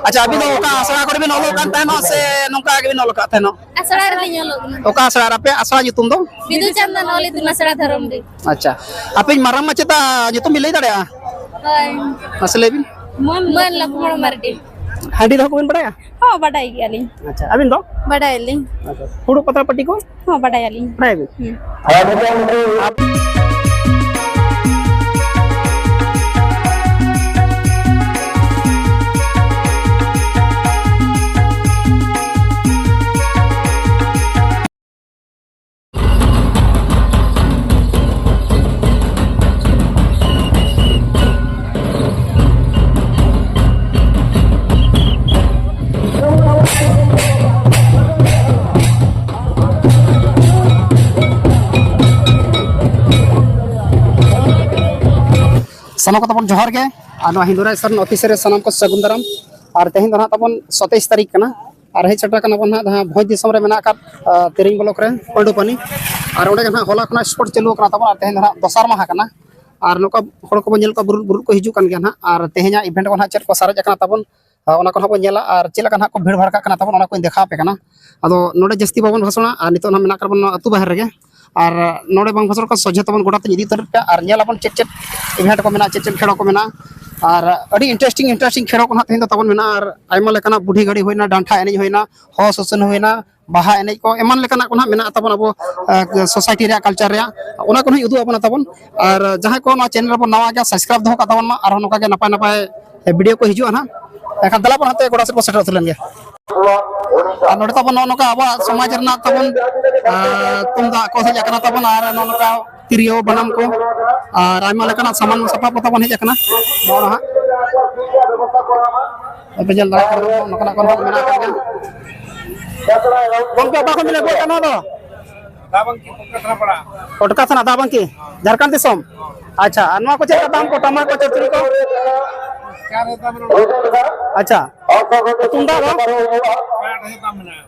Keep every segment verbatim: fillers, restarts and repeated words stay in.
ᱟᱪᱪᱷᱟ, ᱟᱹᱵᱤᱱ ᱫᱚ ᱚᱠᱟ ᱟᱥᱲᱟ ᱠᱚᱨᱮ ᱵᱤᱱ ᱚᱞᱚᱜ ᱠᱟᱱ ᱛᱟᱦᱮᱱᱚᱜ ᱥᱮ ᱱᱚᱝᱠᱟ ᱜᱮᱵᱤᱱ ᱚᱞ ᱟᱠᱟᱫ ᱛᱟᱦᱮᱱᱚᱜ? ᱟᱥᱲᱟ ᱨᱮᱞᱤᱧ ᱚᱞᱚᱜ ᱠᱟᱱᱟ᱾ ᱚᱠᱟ ᱟᱥᱲᱟ ᱨᱮ? ᱟᱯᱮ ᱟᱥᱲᱟ ᱧᱩᱛᱩᱢ ᱫᱚ? ᱵᱤᱫᱩ ᱪᱟᱸᱫᱟᱱ ᱚᱞ ᱤᱛᱩᱱ ᱟᱥᱲᱟ ᱫᱷᱚᱨᱚᱢᱰᱤ᱾ ᱟᱪᱪᱷᱟ, ᱟᱯᱮ ᱢᱟᱨᱟᱝ ᱢᱟᱪᱮᱛᱟᱜ ᱧᱩᱛᱩᱢ ᱵᱤᱱ ᱞᱟᱹᱭ ᱫᱟᱲᱮᱭᱟᱜᱼᱟ? ᱦᱳᱭ᱾ ᱢᱟᱥᱮ ᱞᱟᱹᱭ ᱵᱤᱱ᱾ ᱢᱟᱹᱱ ᱞᱚᱠᱷᱢᱚᱬ ᱢᱟᱨᱰᱤ᱾ ᱦᱟᱺᱰᱤ ᱫᱚᱦᱚ ᱠᱚᱵᱤᱱ ᱵᱟᱲᱟᱭᱟ? ᱦᱚᱸ, ᱵᱟᱰᱟᱭ ᱜᱮᱭᱟᱞᱤᱧ᱾ ᱟᱪᱪᱷᱟ, ᱟᱹᱵᱤᱱ ᱫᱚ? ᱵᱟᱰᱟᱭᱟᱞᱤᱧ᱾ ᱟᱪᱪᱷᱟ, ᱯᱷᱩᱲᱩᱜ ᱯᱟᱛᱲᱟ ᱯᱟᱹᱴᱤ ᱠᱚ? ᱦᱚᱸ, ᱵᱟᱰᱟᱭᱟᱞᱤᱧ᱾ ᱵᱟᱰᱟᱭᱟᱵᱤᱱ? ᱦᱩᱸ᱾ ᱥᱟᱱᱟᱢ ᱠᱚ ᱛᱟᱵᱚᱱ ᱡᱚᱦᱟᱨ ᱜᱮ, ᱟᱨ ᱱᱚᱣᱟ ᱦᱤᱱᱫᱩᱨᱟᱭ ᱥᱚᱨᱮᱱ ᱚᱯᱷᱤᱥ ᱨᱮ ᱥᱟᱱᱟᱢ ᱠᱚ ᱥᱟᱹᱜᱩᱱ ᱫᱟᱨᱟᱢ᱾ ᱟᱨ ᱛᱮᱦᱮᱧ ᱫᱚ ᱱᱟᱦᱟᱜ ᱛᱟᱵᱚᱱ ᱥᱟᱛᱟᱭᱤᱥ ᱛᱟᱹᱨᱤᱠᱷ ᱠᱟᱱᱟ, ᱟᱨ ᱦᱮᱡ ᱥᱮᱴᱮᱨ ᱠᱟᱱᱟ ᱵᱚᱱ ᱱᱟᱦᱟᱜ ᱡᱟᱦᱟᱸ ᱵᱷᱚᱸᱡᱽ ᱫᱤᱥᱚᱢ ᱨᱮ ᱢᱮᱱᱟᱜ ᱟᱠᱟᱫ, ᱟ, ᱛᱤᱨᱤᱝ ᱵᱞᱚᱠ ᱨᱮ ᱯᱟᱹᱰᱩᱯᱟᱹᱱᱤ᱾ ᱟᱨ ᱚᱸᱰᱮ ᱜᱮ ᱱᱟᱦᱟᱜ ᱦᱚᱞᱟ ᱠᱷᱚᱱᱟᱜ ᱥᱯᱳᱨᱴ ᱪᱟᱹᱞᱩ ᱟᱠᱟᱱᱟ ᱛᱟᱵᱚᱱ, ᱟᱨ ᱛᱮᱦᱮᱧ ᱫᱚ ᱱᱟᱦᱟᱜ ᱫᱚᱥᱟᱨ ᱢᱟᱦᱟ ᱠᱟᱱᱟ᱾ ᱟᱨ ᱱᱚᱝᱠᱟ ᱦᱚᱲ ᱠᱚᱵᱚᱱ ᱧᱮᱞ ᱠᱚᱣᱟ, ᱵᱩᱨᱩ ᱵᱩᱨᱩ ᱠᱚ ᱦᱤᱡᱩᱜ ᱠᱟᱱ ᱜᱮᱭᱟ ᱱᱟᱦᱟᱜ, ᱟᱨ ᱛᱮᱦᱮᱧᱟᱜ ᱤᱵᱷᱮᱱᱴ ᱠᱚ ᱱᱟᱦᱟᱜ ᱪᱮᱫ ᱠᱚ ᱥᱟᱨᱮᱡ ᱟᱠᱟᱱᱟ ᱛᱟᱵᱚᱱ, ᱟ, ᱚᱱᱟ ᱠᱚ ᱱᱟᱦᱟᱜ ᱵᱚᱱ ᱧᱮᱞᱟ, ᱟᱨ ᱪᱮᱫ ᱞᱮᱠᱟ ᱱᱟᱦᱟᱜ ᱠᱚ ᱵᱷᱤᱲ ᱵᱷᱟᱲ ᱠᱟᱜ ᱠᱟᱱᱟ ᱛᱟᱵᱚᱱ, ᱚᱱᱟ ᱠᱚᱧ ᱫᱮᱠᱷᱟᱣ ᱟᱯᱮ ᱠᱟᱱᱟ᱾ ᱟᱫᱚ ᱱᱚᱰᱮ ᱡᱟᱹᱥᱛᱤ ᱵᱟᱵᱚᱱ ᱵᱷᱟᱥᱚᱬᱟ, ᱟᱨ ᱱᱤᱛᱚᱜ ᱱᱟᱦᱟᱜ ᱢᱮᱱᱟᱜ ᱟᱠᱟᱫ ᱵᱚᱱᱟ ᱱᱚᱣᱟ ᱟᱹᱛᱩ ᱵᱟᱦᱮᱨ ᱨᱮᱜᱮ, ᱟᱨ ᱱᱚᱰᱮ ᱵᱟᱝ ᱵᱷᱟᱥᱚᱬ ᱠᱚ ᱥᱚᱡᱷᱮ ᱛᱟᱵᱚᱱ ᱜᱚᱴᱟ ᱛᱮᱧ ᱤᱫᱤ ᱩᱛᱟᱹᱨ ᱯᱮᱭᱟ, ᱟᱨ ᱧᱮᱞ ᱟᱵᱚᱱ ᱪᱮᱫ ᱪᱮᱫ ᱤᱵᱷᱮᱱᱴ ᱠᱚ ᱢᱮᱱᱟᱜᱼᱟ, ᱪᱮᱫ ᱪᱮᱫ ᱠᱷᱮᱞᱳ ᱠᱚ ᱢᱮᱱᱟᱜᱼᱟ᱾ ᱟᱨ ᱟᱹᱰᱤ ᱤᱱᱴᱟᱨᱮᱥᱴᱤᱝ ᱤᱱᱴᱟᱨᱮᱥᱴᱤᱝ ᱠᱷᱮᱞᱳ ᱠᱚ ᱱᱟᱦᱟᱜ ᱛᱮᱦᱮᱧ ᱫᱚ ᱛᱟᱵᱚᱱ ᱢᱮᱱᱟᱜᱼᱟ, ᱟᱨ ᱟᱭᱢᱟ ᱞᱮᱠᱟᱱᱟᱜ ᱵᱩᱰᱷᱤ ᱜᱟᱹᱲᱤ ᱦᱩᱭᱱᱟ, ᱰᱟᱱᱴᱟ ᱮᱱᱮᱡ ᱦᱩᱭᱱᱟ, ᱦᱚ ᱥᱩᱥᱩᱱ ᱦᱩᱭᱱᱟ, ᱵᱟᱦᱟ ᱮᱱᱮᱡ ᱠᱚ, ᱮᱢᱟᱱ ᱞᱮᱠᱟᱱᱟᱜ ᱠᱚ ᱱᱟᱦᱟᱜ ᱢᱮᱱᱟᱜ ᱛᱟᱵᱚᱱ ᱟᱵᱚ, ᱟ, ᱥᱳᱥᱟᱭᱴᱤ ᱨᱮᱭᱟᱜ ᱠᱟᱞᱪᱟᱨ ᱨᱮᱭᱟᱜ, ᱚᱱᱟ ᱠᱚ ᱱᱟᱦᱟᱜ ᱩᱫᱩᱜ ᱟᱵᱚᱱᱟ ᱛᱟᱵᱚᱱ᱾ ᱟᱨ ᱡᱟᱦᱟᱸᱭ ᱠᱚ ᱱᱚᱣᱟ ᱪᱮᱱᱮᱞ ᱨᱮᱵᱚᱱ ᱱᱟᱣᱟ ᱜᱮᱭᱟ, ᱥᱟᱵᱥᱠᱨᱟᱭᱤᱵ ᱫᱚᱦᱚ ᱠᱟᱜ ᱛᱟᱵᱚᱱ ᱢᱟ, ᱟᱨᱦᱚᱸ ᱱᱚᱝᱠᱟ ᱜᱮ ᱱᱟᱯᱟᱭ ᱱᱟᱯᱟᱭ ᱵᱷᱤᱰᱤᱭᱳ ᱠᱚ ᱦᱤᱡᱩᱜᱼᱟ ᱱᱟᱦᱟᱜ᱾ ᱮᱱᱠᱷᱟᱱ ᱫᱮᱞᱟ ᱵᱚᱱ ᱦᱟᱱᱛᱮ ᱜᱚᱰᱟ ᱥᱮᱫ ᱵᱚᱱ ᱥᱮᱴᱮᱨ ᱩᱛᱟᱹᱨ ᱞᱮᱱ ᱜᱮ᱾ ᱟᱨ ᱱᱚᱰᱮ ᱛᱟᱵᱚᱱ ᱱᱚᱜᱼᱚ ᱱᱚᱝᱠᱟ ᱟᱵᱚᱣᱟᱜ ᱥᱚᱢᱟᱡᱽ ᱨᱮᱱᱟᱜ ᱛᱟᱵᱚᱱ, ᱟ, ᱛᱩᱢᱫᱟᱜ ᱠᱚ ᱦᱮᱡ ᱟᱠᱟᱱᱟ ᱛᱟᱵᱚᱱ, ᱟᱨ ᱱᱚᱜᱼᱚ ᱱᱚᱝᱠᱟ ᱛᱤᱨᱭᱳ, ᱵᱟᱱᱟᱢ ᱠᱚ, ᱟᱨ ᱟᱭᱢᱟ ᱞᱮᱠᱟᱱᱟᱜ ᱥᱟᱢᱟᱱ ᱥᱟᱯᱟᱵ ᱠᱚ ᱛᱟᱵᱚᱱ ᱦᱮᱡ ᱟᱠᱟᱱᱟ᱾ ᱱᱚᱜᱼᱚ ᱱᱚᱣᱟ ᱦᱟᱸᱜ ᱟᱯᱮ ᱧᱮᱞ ᱫᱟᱲᱮᱭᱟᱜ ᱠᱟᱱᱟ, ᱱᱚᱝᱠᱟᱱᱟᱜ ᱠᱚ ᱱᱟᱦᱟᱜ ᱢᱮᱱᱟᱜ ᱟᱠᱟᱫ ᱜᱮᱭᱟ᱾ ᱜᱚᱢᱠᱮ, ᱚᱠᱟ ᱠᱷᱚᱱ ᱵᱤᱱ ᱟᱹᱜᱩ ᱟᱠᱟᱫ ᱱᱚᱣᱟ ᱫᱚ? ᱫᱟᱵᱟᱝᱠᱤ, ᱠᱳᱞᱠᱟᱛᱟ ᱯᱟᱲᱟ᱾ ᱠᱳᱞᱠᱟᱛᱟ ᱠᱷᱚᱱᱟᱜ ᱫᱟᱵᱟᱝᱠᱤ, ᱡᱷᱟᱲᱠᱷᱚᱸᱰ ᱫᱤᱥᱚᱢ᱾ ᱟᱪᱪᱷᱟ, ᱟᱨ ᱱᱚᱣᱟ ᱠᱚ ᱪᱮᱫ ᱞᱮᱠᱟ ᱫᱟᱢ ᱠᱚ, ᱴᱟᱢᱟᱠ ᱠᱚ, ᱪᱚᱲᱪᱩᱲᱤ ᱠᱚ? ᱪᱟᱨ ᱦᱟᱡᱟᱨ ᱫᱟᱢ ᱨᱮ᱾ ᱟᱪᱪᱷᱟ, ᱛᱩᱢᱫᱟᱜ ᱫᱚ? ᱥᱟᱲᱮ ᱟᱴ ᱦᱟᱡᱟᱨ ᱫᱟᱢ ᱢᱮᱱᱟᱜᱼᱟ᱾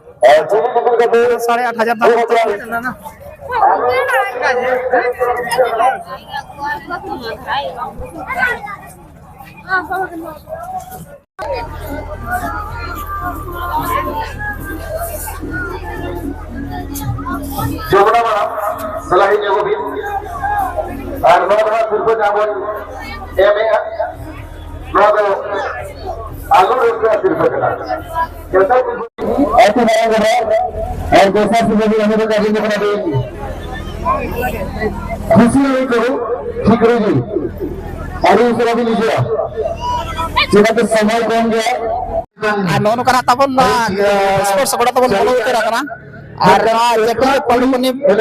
ᱥᱟᱲᱮ ᱟᱴ ᱦᱟᱡᱟᱨ ᱫᱟᱢ ᱠᱚ᱾ ᱡᱚᱢᱱᱟ ᱢᱟᱲᱟᱝ ᱥᱟᱞᱟᱦᱤ ᱧᱚᱜᱚᱜ ᱵᱤᱱ᱾ ᱟᱨ ᱱᱚᱣᱟ ᱫᱚ ᱦᱟᱸᱜ ᱥᱤᱨᱯᱟᱹ ᱡᱟᱦᱟᱸ ᱵᱚᱱ ᱮᱢᱮᱜᱼᱟ, ᱱᱚᱣᱟ ᱫᱚ ᱟᱞᱩ ᱨᱟᱹᱥᱠᱟᱹ ᱥᱤᱨᱯᱟᱹ ᱠᱟᱱᱟ᱾ ᱡᱚᱛᱚ ᱠᱚ ᱟᱹᱰᱤ ᱢᱟᱨᱟᱝ ᱠᱟᱛᱷᱟ᱾ ᱟᱨ ᱫᱚᱥᱟᱨ ᱥᱤᱨᱯᱟᱹ ᱫᱚ ᱟᱹᱰᱤ ᱠᱟᱹᱴᱤᱡ ᱠᱟᱱᱟ ᱵᱤᱱ᱾ ᱠᱷᱩᱥᱤ ᱦᱩᱭ ᱠᱚᱨᱩ, ᱴᱷᱤᱠ ᱨᱮᱜᱮ᱾ ᱟᱹᱰᱤ ᱩᱥᱟᱹᱨᱟ ᱵᱤᱱ ᱦᱤᱡᱩᱜᱼᱟ᱾ ᱪᱮᱫᱟᱜ ᱥᱮ ᱥᱚᱢᱚᱭ ᱠᱚᱢ ᱜᱮᱭᱟ᱾ ᱟᱨ ᱱᱚᱜᱼᱚ ᱱᱚᱝᱠᱟᱱᱟᱜ ᱛᱟᱵᱚᱱ, ᱱᱚᱣᱟ, ᱮ, sports ᱜᱚᱰᱟ ᱛᱟᱵᱚᱱ ᱵᱚᱞᱚ ᱩᱛᱟᱹᱨ ᱟᱠᱟᱱᱟ᱾ ᱟᱨ ᱱᱚᱣᱟ ᱪᱮᱛᱱᱟ ᱯᱟᱹᱰᱩ ᱯᱟᱹᱱᱤ, ᱮ,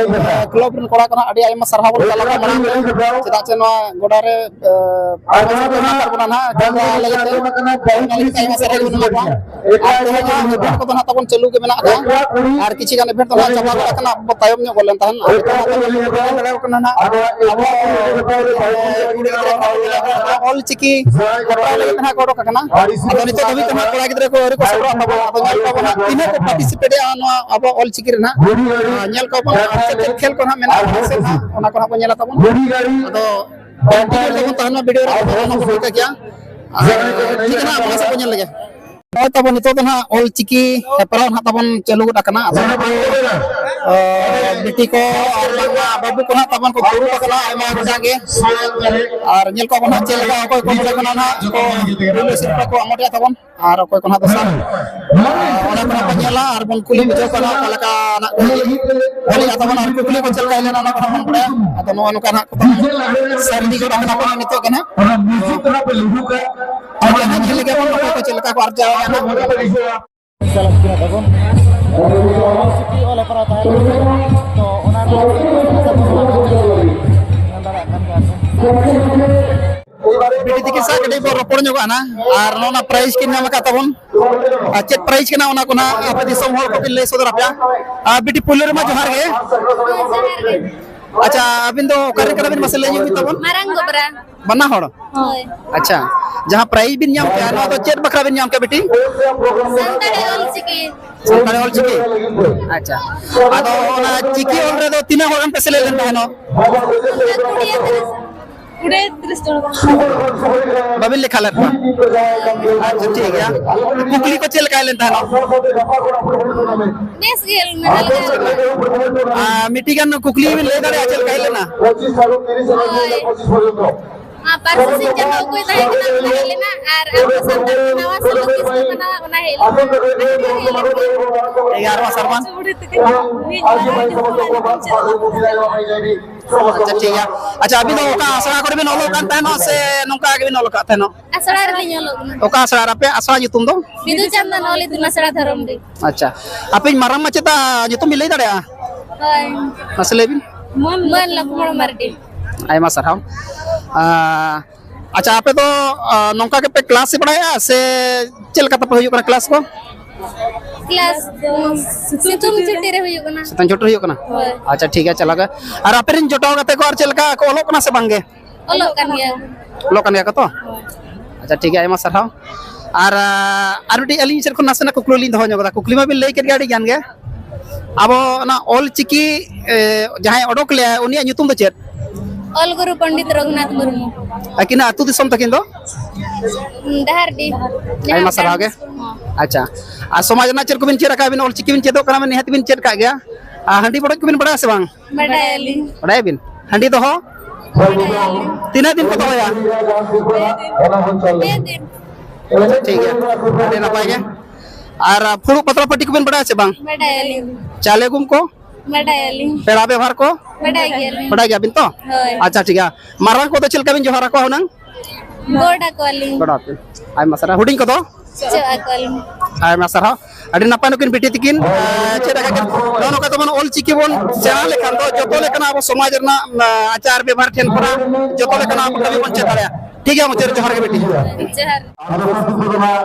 club ᱨᱮᱱ ᱠᱚᱲᱟ ᱠᱚ ᱱᱟᱦᱟᱜ ᱟᱹᱰᱤ ᱟᱭᱢᱟ ᱥᱟᱨᱦᱟᱣ ᱵᱚᱱ ᱪᱟᱞ ᱟᱠᱚ ᱠᱟᱱᱟ᱾ ᱪᱮᱫᱟᱜ ᱪᱮ ᱱᱚᱣᱟ ᱜᱚᱰᱟ ᱨᱮ, ᱮ, ᱟᱨ ᱱᱚᱣᱟ ᱫᱚ ᱱᱟᱦᱟᱜ ᱵᱚᱱᱟ ᱱᱟᱦᱟᱜ ᱠᱟᱹᱢᱤ ᱞᱟᱹᱜᱤᱫ ᱛᱮ ᱟᱭᱢᱟ ᱥᱟᱨᱦᱟᱣ ᱵᱚᱱ ᱮᱢᱟ ᱠᱚᱣᱟ᱾ ᱟᱨ ᱛᱮᱦᱮᱧ ᱱᱚᱣᱟ ᱞᱟᱹᱜᱤᱫ ᱛᱮ ᱟᱭᱢᱟ ᱥᱟᱨᱦᱟᱣ ᱵᱚᱱ ᱮᱢᱟ ᱠᱚᱣᱟ᱾ ᱟᱨ ᱛᱮᱦᱮᱧ ᱱᱚᱣᱟ event ᱠᱚᱫᱚ ᱱᱟᱦᱟᱜ ᱛᱟᱵᱚᱱ ᱪᱟᱹᱞᱩ ᱜᱮ ᱢᱮᱱᱟᱜ ᱟᱠᱟᱫᱼᱟ᱾ ᱟᱨ ᱠᱤᱪᱷᱩ ᱜᱟᱱ event ᱫᱚ ᱱᱟᱦᱟᱜ ᱪᱟᱵᱟ ᱜᱚᱫ ᱟᱠᱟᱱᱟ, ᱟᱵᱚ ᱛᱟᱭᱚᱢ ᱧᱚᱜ ᱜᱚᱫ ᱞᱮᱱ ᱛᱟᱦᱮᱸᱫ᱾ ᱟᱨ ᱱᱤᱛᱚᱜ ᱱᱟᱦᱟᱜ ᱛᱟᱵᱚᱱ ᱧᱮᱞ ᱫᱟᱲᱮᱭᱟᱜ ᱠᱟᱱᱟ ᱱᱟᱦᱟᱜ ᱟᱵᱚ, ᱮ, ᱠᱩᱲᱤ ᱜᱤᱫᱽᱨᱟᱹ ᱠᱚ ᱚᱞ ᱪᱤᱠᱤ ᱦᱮᱯᱨᱟᱣ ᱞᱟᱹᱜᱤᱫ ᱱᱟᱦᱟᱜ ᱠᱚ ᱚᱰᱚᱠ ᱟᱠᱟᱱᱟ᱾ ᱟᱫᱚ ᱱᱤᱛᱚᱜ ᱫᱷᱟᱹᱵᱤᱡ ᱛᱮ ᱱᱟᱦᱟᱜ ᱠᱚᱲᱟ ᱜᱤᱫᱽᱨᱟᱹ ᱠᱚ ᱟᱹᱣᱨᱤ ᱠᱚ ᱥᱮᱴᱮᱨᱚᱜ ᱛᱟᱵᱚᱱᱟ᱾ ᱟᱫᱚ ᱧᱮᱞ ᱠᱚᱣᱟ ᱵᱚᱱ ᱱᱟᱦᱟᱜ ᱛᱤᱱᱟᱹᱜ ᱠᱚ participate ᱮᱫᱼᱟ ᱱᱚᱣᱟ ᱟᱵᱚ ᱚᱞ ᱪᱤᱠᱤ ᱨᱮ ᱱᱟᱦᱟᱜ᱾ ᱟᱨ ᱧᱮᱞ ᱠᱚᱣᱟ ᱵᱚᱱ ᱟᱨ ᱪᱮᱫ ᱪᱮᱫ ᱠᱷᱮᱞ ᱠᱚ ᱱᱟᱦᱟᱜ ᱢᱮᱱᱟᱜᱼᱟ ᱥᱮ ᱵᱟᱝ, ᱚᱱᱟ ᱠᱚ ᱱᱟᱦᱟᱜ ᱵᱚᱱ ᱧᱮᱞᱟ ᱛᱟᱵᱚᱱ᱾ ᱟᱫᱚ continue ᱛᱟᱵᱚᱱ ᱛᱟᱦᱮᱱ ᱢᱟ video ᱨᱮ, ᱟᱵᱚ ᱵᱚᱱ ᱴᱷᱤᱠᱟᱹ ᱠᱮᱭᱟ᱾ ᱟᱨ ᱴᱷᱤᱠ ᱜᱮ ᱱᱟᱦᱟᱜ ᱢᱟᱲᱟᱝ ᱥᱮᱫ ᱵᱚᱱ ᱧᱮᱞ ᱞᱮᱜᱮ᱾ ᱱᱚᱜᱼᱚᱭ ᱛᱟᱵᱚᱱ ᱱᱤᱛᱚᱜ ᱫᱚ ᱱᱟᱦᱟᱜ ᱚᱞ ᱪᱤᱠᱤ ᱦᱮᱯᱨᱟᱣ ᱱᱟᱦᱟᱜ ᱛᱟᱵᱚᱱ ᱪᱟᱹᱞᱩ ᱜᱚᱫ ᱟᱠᱟᱱᱟ᱾ ᱟᱫᱚ, ᱚ, ᱵᱤᱴᱤ ᱠᱚ ᱟᱨ ᱵᱟᱝᱢᱟ ᱵᱟᱹᱵᱩ ᱠᱚ ᱱᱟᱦᱟᱜ ᱛᱟᱵᱚᱱ ᱠᱚ ᱫᱩᱲᱩᱵ ᱟᱠᱟᱱᱟ ᱟᱭᱢᱟ ᱜᱚᱴᱟᱝ ᱜᱮ᱾ ᱟᱨ ᱧᱮᱞ ᱠᱚᱣᱟ ᱵᱚᱱ ᱱᱟᱦᱟᱜ ᱪᱮᱫ ᱞᱮᱠᱟ ᱚᱠᱚᱭ ᱠᱚ ᱱᱚᱰᱮ ᱠᱷᱚᱱᱟᱜ ᱱᱟᱦᱟᱜ ᱠᱚ ᱯᱩᱭᱞᱩ ᱥᱤᱨᱯᱟᱹ ᱠᱚ ᱟᱢᱚᱴᱮᱜᱼᱟ ᱛᱟᱵᱚᱱ᱾ ᱟᱨ ᱚᱠᱚᱭ ᱠᱚ ᱱᱟᱦᱟᱜ ᱫᱚᱥᱟᱨ, ᱚᱱᱟ ᱠᱚ ᱱᱟᱦᱟᱜ ᱵᱚᱱ ᱧᱮᱞᱟ ᱟᱨ ᱵᱚᱱ ᱠᱩᱞᱤ ᱵᱩᱡᱷᱟᱹᱣ ᱠᱚᱣᱟ ᱱᱟᱦᱟᱜ ᱚᱠᱟ ᱞᱮᱠᱟ ᱱᱟᱦᱟᱜ ᱠᱚ ᱚᱞᱮᱜᱼᱟ ᱛᱟᱵᱚᱱ ᱟᱨ ᱠᱩᱠᱞᱤ ᱠᱚ ᱪᱮᱫ ᱞᱮᱠᱟ ᱦᱮᱡ ᱞᱮᱱᱟ ᱚᱱᱟ ᱠᱚ ᱱᱟᱦᱟᱜ ᱵᱚᱱ ᱵᱟᱲᱟᱭᱟ᱾ ᱟᱫᱚ ᱱᱚᱜᱼᱚ ᱱᱚᱝᱠᱟ ᱱᱟᱦᱟᱜ ᱠᱚ ᱛᱟᱵᱚᱱ ᱥᱟᱹᱨᱫᱤ ᱜᱚᱫ ᱟᱠᱟᱱᱟ ᱠᱚ ᱱᱤᱛᱚᱜ ᱜᱮ ᱱᱟᱦᱟᱜ᱾ ᱟᱨ ᱱᱟᱦᱟᱜ ᱧᱮᱞ ᱞᱮᱜᱮ ᱵᱚᱱ ᱚᱠᱚᱭ ᱠᱚ ᱪᱮᱫ ᱞᱮᱠᱟ ᱠᱚ ᱟᱨᱡᱟᱣᱮᱜᱼᱟ ᱱᱟᱦᱟᱜ᱾ ᱪᱟᱞᱟᱜ ᱠᱟᱱᱟ ᱛᱟᱵᱚᱱ᱾ ᱚᱞ ᱪᱤᱠᱤ ᱚᱞ ᱦᱮᱯᱨᱟᱣ ᱛᱟᱦᱮᱸ ᱠᱟᱱᱟ᱾ ᱛᱚ ᱚᱱᱟ ᱨᱮᱱᱟᱜ ᱢᱮᱱ ᱫᱟᱲᱮᱭᱟᱜ ᱠᱟᱱ ᱜᱮᱭᱟ ᱯᱮ᱾ ᱵᱤᱴᱤ ᱛᱤᱠᱤᱱ ᱥᱟᱶ ᱠᱟᱹᱴᱤᱡ ᱵᱚᱱ ᱨᱚᱯᱚᱲ ᱧᱚᱜᱚᱜᱼᱟ ᱱᱟᱦᱟᱜ᱾ ᱟᱨ ᱱᱚᱜᱼᱚ ᱱᱟ prize ᱠᱤᱱ ᱧᱟᱢ ᱟᱠᱟᱫ ᱛᱟᱵᱚᱱ, ᱟᱨ ᱪᱮᱫ prize ᱠᱟᱱᱟ ᱚᱱᱟ ᱠᱚ ᱱᱟᱦᱟᱜ ᱟᱯᱮ ᱫᱤᱥᱚᱢ ᱦᱚᱲ ᱠᱚᱵᱤᱱ ᱞᱟᱹᱭ ᱥᱚᱫᱚᱨ ᱟᱯᱮᱭᱟ᱾ ᱟᱨ ᱵᱤᱴᱤ ᱯᱩᱭᱞᱩ ᱨᱮᱢᱟ ᱡᱚᱦᱟᱨ ᱜᱮ᱾ ᱦᱮᱸ, ᱡᱚᱦᱟᱨ ᱜᱮ᱾ ᱟᱪᱪᱷᱟ, ᱟᱹᱵᱤᱱ ᱫᱚ ᱚᱠᱟ ᱨᱮᱱ ᱠᱟᱱᱟ ᱵᱤᱱ ᱢᱟᱥᱮ ᱞᱟᱹᱭ ᱧᱚᱜ ᱵᱤᱱ ᱛᱟᱵᱚᱱ? ᱢᱟᱨᱟᱝ ᱜᱚᱵᱨᱟ᱾ ᱵᱟᱱᱟ ᱦᱚᱲ? ᱦᱳᱭ᱾ ᱟᱪᱪᱷᱟ, ᱡᱟᱦᱟᱸ prize ᱵᱤᱱ ᱧᱟᱢ ᱠᱮᱜᱼᱟ, ᱱᱚᱣᱟ ᱫᱚ ᱪᱮᱫ ᱵᱟᱠᱷᱨᱟ ᱵᱤᱱ ᱧᱟᱢ ᱠᱮᱜᱼᱟ, ᱵᱤᱴᱤ? ᱥᱟᱱᱛᱟᱲᱤ ᱚᱞ ᱪᱤᱠᱤ᱾ ᱥᱟᱱᱛᱟᱲᱤ ᱚᱞ ᱪᱤᱠᱤ? ᱟᱪᱪᱷᱟ᱾ ᱟᱫᱚ ᱚᱱᱟ ᱪᱤᱠᱤ ᱚᱞ ᱨᱮᱫᱚ ᱛᱤᱱᱟᱹᱜ ᱦᱚᱲ ᱜᱟᱱ ᱯᱮ ᱥᱮᱞᱮᱫ ᱞᱮᱱ ᱛᱟᱦᱮᱱᱚᱜ? ᱚᱱᱠᱟ ᱠᱩᱲᱤ ᱟᱛᱮ᱾ ᱠᱩᱲᱤ ᱛᱤᱨᱤᱥ ᱡᱚᱱ ᱜᱟᱱ᱾ ᱵᱟᱵᱤᱱ ᱞᱮᱠᱷᱟ ᱞᱮᱫ ᱠᱚᱣᱟ? ᱟᱪᱪᱷᱟ, ᱴᱷᱤᱠ ᱜᱮᱭᱟ᱾ ᱠᱩᱠᱞᱤ ᱠᱚ ᱪᱮᱫ ᱞᱮᱠᱟ ᱦᱮᱡ ᱞᱮᱱ ᱛᱟᱦᱮᱱᱟ? ᱵᱮᱥ ᱜᱮ ᱦᱮᱡ ᱞᱮᱱᱟ, ᱵᱷᱟᱞᱮ ᱜᱮ ᱦᱮᱡ ᱞᱮᱱᱟ᱾ ᱟᱨ ᱢᱤᱫᱴᱤᱡ ᱜᱟᱱ ᱠᱩᱠᱞᱤ ᱵᱤᱱ ᱞᱟᱹᱭ ᱫᱟᱲᱮᱭᱟᱜᱼᱟ ᱪᱮᱫ ᱞᱮᱠᱟ ᱦᱮᱡ ᱞᱮᱱᱟ? ᱦᱳᱭ᱾ ᱟᱨ ᱯᱟᱹᱨᱥᱤ ᱥᱤᱧ ᱪᱟᱸᱫᱳ ᱚᱠᱚᱭ ᱛᱟᱦᱮᱸ ᱠᱟᱱᱟ, ᱚᱱᱟ ᱦᱮᱡ ᱞᱮᱱᱟ, ᱟᱨ ᱟᱵᱚ ᱥᱟᱱᱛᱟᱲ ᱠᱚ ᱱᱟᱣᱟ ᱥᱚᱢᱚᱛ ᱫᱤᱥᱚᱢ ᱠᱟᱱᱟ, ᱚᱱᱟ ᱦᱮᱡ ᱞᱮᱱᱟ᱾ ᱮᱜᱟᱨᱚ ᱥᱟᱨᱢᱟᱱ᱾ ᱟᱪᱪᱷᱟ, ᱴᱷᱤᱠ ᱜᱮᱭᱟ᱾ ᱟᱪᱪᱷᱟ, ᱟᱹᱵᱤᱱ ᱫᱚ ᱚᱠᱟ ᱟᱥᱲᱟ ᱠᱚᱨᱮ ᱵᱤᱱ ᱚᱞᱚᱜ ᱠᱟᱱ ᱛᱟᱦᱮᱱᱚᱜ ᱥᱮ ᱱᱚᱝᱠᱟ ᱜᱮᱵᱤᱱ ᱚᱞᱚᱜ ᱠᱟᱱ ᱛᱟᱦᱮᱱᱚᱜ? ᱟᱥᱲᱟ ᱨᱮᱞᱤᱧ ᱚᱞᱚᱜ ᱠᱟᱱᱟ᱾ ᱚᱠᱟ ᱟᱥᱲᱟ ᱨᱮ? ᱟᱯᱮ ᱟᱥᱲᱟ ᱧᱩᱛᱩᱢ ᱫᱚ? ᱵᱤᱫᱩ ᱪᱟᱸᱫᱟᱱ ᱚᱞ ᱤᱛᱩᱱ ᱟᱥᱲᱟ ᱫᱷᱚᱨᱚᱢᱰᱤ᱾ ᱟᱪᱪᱷᱟ, ᱟᱯᱮ ᱢᱟᱨᱟᱝ ᱢᱟᱪᱮᱛᱟᱜ ᱧᱩᱛᱩᱢ ᱵᱤᱱ ᱞᱟᱹᱭ ᱫᱟᱲᱮᱭᱟᱜᱼᱟ? ᱦᱳᱭ᱾ ᱢᱟᱥᱮ ᱞᱟᱹᱭ ᱵᱤᱱ᱾ ᱢᱟᱹᱱ ᱞᱚᱠᱷᱢᱚᱬ ᱢᱟᱨᱰᱤ᱾ ᱟᱭᱢᱟ ᱥᱟᱨᱦᱟᱣ᱾ ᱟᱸ, ᱟᱪᱪᱷᱟ, ᱟᱯᱮ ᱫᱚ, ᱟᱸ, ᱱᱚᱝᱠᱟ ᱜᱮᱯᱮ ᱠᱞᱟᱥ ᱵᱟᱲᱟᱭᱟ ᱥᱮ ᱪᱮᱫ ᱞᱮᱠᱟ ᱛᱟᱯᱮ ᱦᱩᱭᱩᱜ ᱠᱟᱱᱟ ᱠᱞᱟᱥ ᱠᱚ? ᱠᱞᱟᱥ ᱫᱚ ᱥᱤᱛᱩᱝ ᱪᱷᱩᱴᱤ ᱨᱮ ᱦᱩᱭᱩᱜ ᱠᱟᱱᱟ᱾ ᱥᱤᱛᱩᱝ ᱪᱷᱩᱴᱤ ᱦᱩᱭᱩᱜ ᱠᱟᱱᱟ? ᱦᱳᱭ᱾ ᱟᱪᱪᱷᱟ, ᱴᱷᱤᱠ ᱜᱮᱭᱟ, ᱪᱟᱞᱟᱜ ᱜᱮ᱾ ᱟᱨ ᱟᱯᱮ ᱨᱮᱱ ᱡᱚᱴᱟᱣ ᱜᱟᱛᱮ ᱠᱚ ᱟᱨ ᱪᱮᱫ ᱞᱮᱠᱟ ᱠᱚ ᱚᱞᱚᱜ ᱠᱟᱱᱟ ᱥᱮ ᱵᱟᱝ ᱜᱮ? ᱚᱞᱚᱜ ᱠᱟᱱ ᱜᱮᱭᱟ ᱠᱚ᱾ ᱚᱞᱚᱜ ᱠᱟᱱ ᱜᱮᱭᱟ ᱠᱚ ᱛᱚ? ᱦᱳᱭ᱾ ᱟᱪᱪᱷᱟ, ᱴᱷᱤᱠ ᱜᱮᱭᱟ, ᱟᱭᱢᱟ ᱥᱟᱨᱦᱟᱣ᱾ ᱟᱨ, ᱟᱨ ᱢᱤᱫᱴᱤᱡ ᱟᱹᱞᱤᱧ ᱥᱮᱫ ᱠᱷᱚᱱ ᱱᱟᱥᱮᱱᱟᱜ ᱠᱩᱠᱞᱤ ᱞᱤᱧ ᱫᱚᱦᱚ ᱧᱚᱜ ᱠᱟᱫᱟ᱾ ᱠᱩᱠᱞᱤ ᱢᱟᱵᱤᱱ ᱞᱟᱹᱭ ᱠᱮᱫ ᱜᱮ ᱟᱹᱰᱤ ᱜᱟᱱ ᱜᱮ᱾ ᱟᱵᱚ ᱚᱱᱟ ᱚᱞ ᱪᱤᱠᱤ, ᱮ, ᱡᱟᱦᱟᱸᱭ ᱚᱰᱚᱠ ᱞᱮᱜᱼᱟ, ᱩᱱᱤᱭᱟᱜ ᱧᱩᱛᱩᱢ ᱫᱚ ᱪᱮᱫ? ᱚᱞ ᱜᱩᱨᱩ ᱯᱚᱱᱰᱤᱛ ᱨᱚᱜᱷᱩᱱᱟᱛᱷ ᱢᱩᱨᱢᱩ᱾ ᱟᱹᱠᱤᱱᱟᱜ ᱟᱹᱛᱩ ᱫᱤᱥᱚᱢ ᱛᱟᱹᱠᱤᱱ ᱫᱚ? ᱰᱟᱦᱟᱨᱰᱤ᱾ ᱟᱭᱢᱟ ᱥᱟᱨᱦᱟᱣ ᱜᱮ᱾ ᱦᱚᱸ᱾ ᱟᱪᱪᱷᱟ, ᱟᱨ ᱥᱚᱢᱟᱡᱽ ᱨᱮᱱᱟᱜ ᱪᱮᱫ ᱠᱚᱵᱤᱱ ᱪᱮᱫ ᱟᱠᱟᱫᱼᱟ? ᱟᱹᱵᱤᱱ ᱚᱞ ᱪᱤᱠᱤ ᱵᱤᱱ ᱪᱮᱫᱚᱜ ᱠᱟᱱᱟ, ᱱᱤᱦᱟᱹᱛ ᱵᱤᱱ ᱪᱮᱫ ᱠᱟᱜ ᱜᱮᱭᱟ᱾ ᱟᱨ ᱦᱟᱺᱰᱤ ᱵᱚᱰᱚᱡ ᱠᱚᱵᱤᱱ ᱵᱟᱲᱟᱭᱟ ᱥᱮ ᱵᱟᱝ? ᱵᱟᱰᱟᱭᱟᱞᱤᱧ᱾ ᱵᱟᱰᱟᱭᱟᱵᱤᱱ? ᱦᱟᱺᱰᱤ ᱫᱚᱦᱚ? ᱵᱟᱰᱟᱭᱟᱞᱤᱧ᱾ ᱛᱤᱱᱟᱹᱜ ᱫᱤᱱ ᱠᱚ ᱫᱚᱦᱚᱭᱟ? ᱯᱮ ᱫᱤᱱ᱾ ᱴᱷᱤᱠ ᱜᱮᱭᱟ, ᱟᱹᱰᱤ ᱱᱟᱯᱟᱭ ᱜᱮ᱾ ᱟᱨ ᱯᱷᱩᱲᱩᱜ ᱯᱟᱛᱲᱟ ᱯᱟᱹᱴᱤ ᱠᱚᱵᱤᱱ ᱵᱟᱲᱟᱭᱟ ᱥᱮ ᱵᱟᱝ? ᱵᱟᱰᱟᱭᱟᱞᱤᱧ᱾ ᱪᱟᱣᱞᱮ ᱜᱩᱢ ᱠᱚ? ᱵᱟᱰᱟᱭᱟᱞᱤᱧ᱾ ᱯᱮᱲᱟ ᱵᱮᱵᱷᱟᱨ ᱠᱚ? ᱵᱟᱰᱟᱭ ᱜᱮᱭᱟᱞᱤᱧ᱾ ᱵᱟᱰᱟᱭ ᱜᱮᱭᱟᱵᱤᱱ ᱛᱚ? ᱦᱳᱭ᱾ ᱟᱪᱪᱷᱟ, ᱴᱷᱤᱠ ᱜᱮᱭᱟ᱾ ᱢᱟᱨᱟᱝ ᱠᱚᱫᱚ ᱪᱮᱫ ᱞᱮᱠᱟ ᱵᱤᱱ ᱡᱚᱦᱟᱨ ᱟᱠᱚᱣᱟ ᱦᱩᱱᱟᱹᱝ? ᱜᱚᱰ ᱟᱠᱚᱣᱟᱞᱤᱧ᱾ ᱜᱚᱰ ᱟᱯᱮ᱾ ᱟᱭᱢᱟ ᱥᱟᱨᱦᱟᱣ᱾ ᱦᱩᱰᱤᱧ ᱠᱚᱫᱚ? ᱪᱮᱫ ᱟᱠᱚᱣᱟᱞᱤᱧ᱾ ᱟᱭᱢᱟ ᱥᱟᱨᱦᱟᱣ᱾ ᱟᱹᱰᱤ ᱱᱟᱯᱟᱭ ᱱᱩᱠᱤᱱ ᱵᱤᱴᱤ ᱛᱤᱠᱤᱱ, ᱮᱸ, ᱪᱮᱫ ᱟᱠᱟᱫ ᱠᱤᱱ᱾ ᱱᱚᱜᱼᱚ ᱱᱚᱝᱠᱟ ᱛᱮᱵᱚᱱ ᱚᱞ ᱪᱤᱠᱤ ᱵᱚᱱ ᱥᱮᱬᱟ ᱞᱮᱠᱷᱟᱱ ᱫᱚ ᱡᱚᱛᱚ ᱞᱮᱠᱟᱱᱟᱜ ᱟᱵᱚ ᱥᱚᱢᱟᱡᱽ ᱨᱮᱱᱟᱜ, ᱮᱸ, ᱟᱪᱟᱨ ᱵᱮᱵᱷᱟᱨ ᱴᱷᱮᱱ ᱠᱷᱚᱱᱟᱜ ᱡᱚᱛᱚ ᱞᱮᱠᱟᱱᱟᱜ ᱟᱵᱚ ᱠᱟᱹᱢᱤ ᱵᱚᱱ ᱪᱮᱫ ᱫᱟᱲᱮᱭᱟᱜᱼᱟ᱾ ᱴᱷᱤᱠ ᱜᱮᱭᱟ, ᱢᱩᱪᱟᱹᱫ ᱨᱮ ᱡᱚᱦᱟᱨ ᱜᱮ ᱵᱤᱴᱤ᱾ ᱡᱚᱦᱟᱨ᱾ ᱟᱫᱚ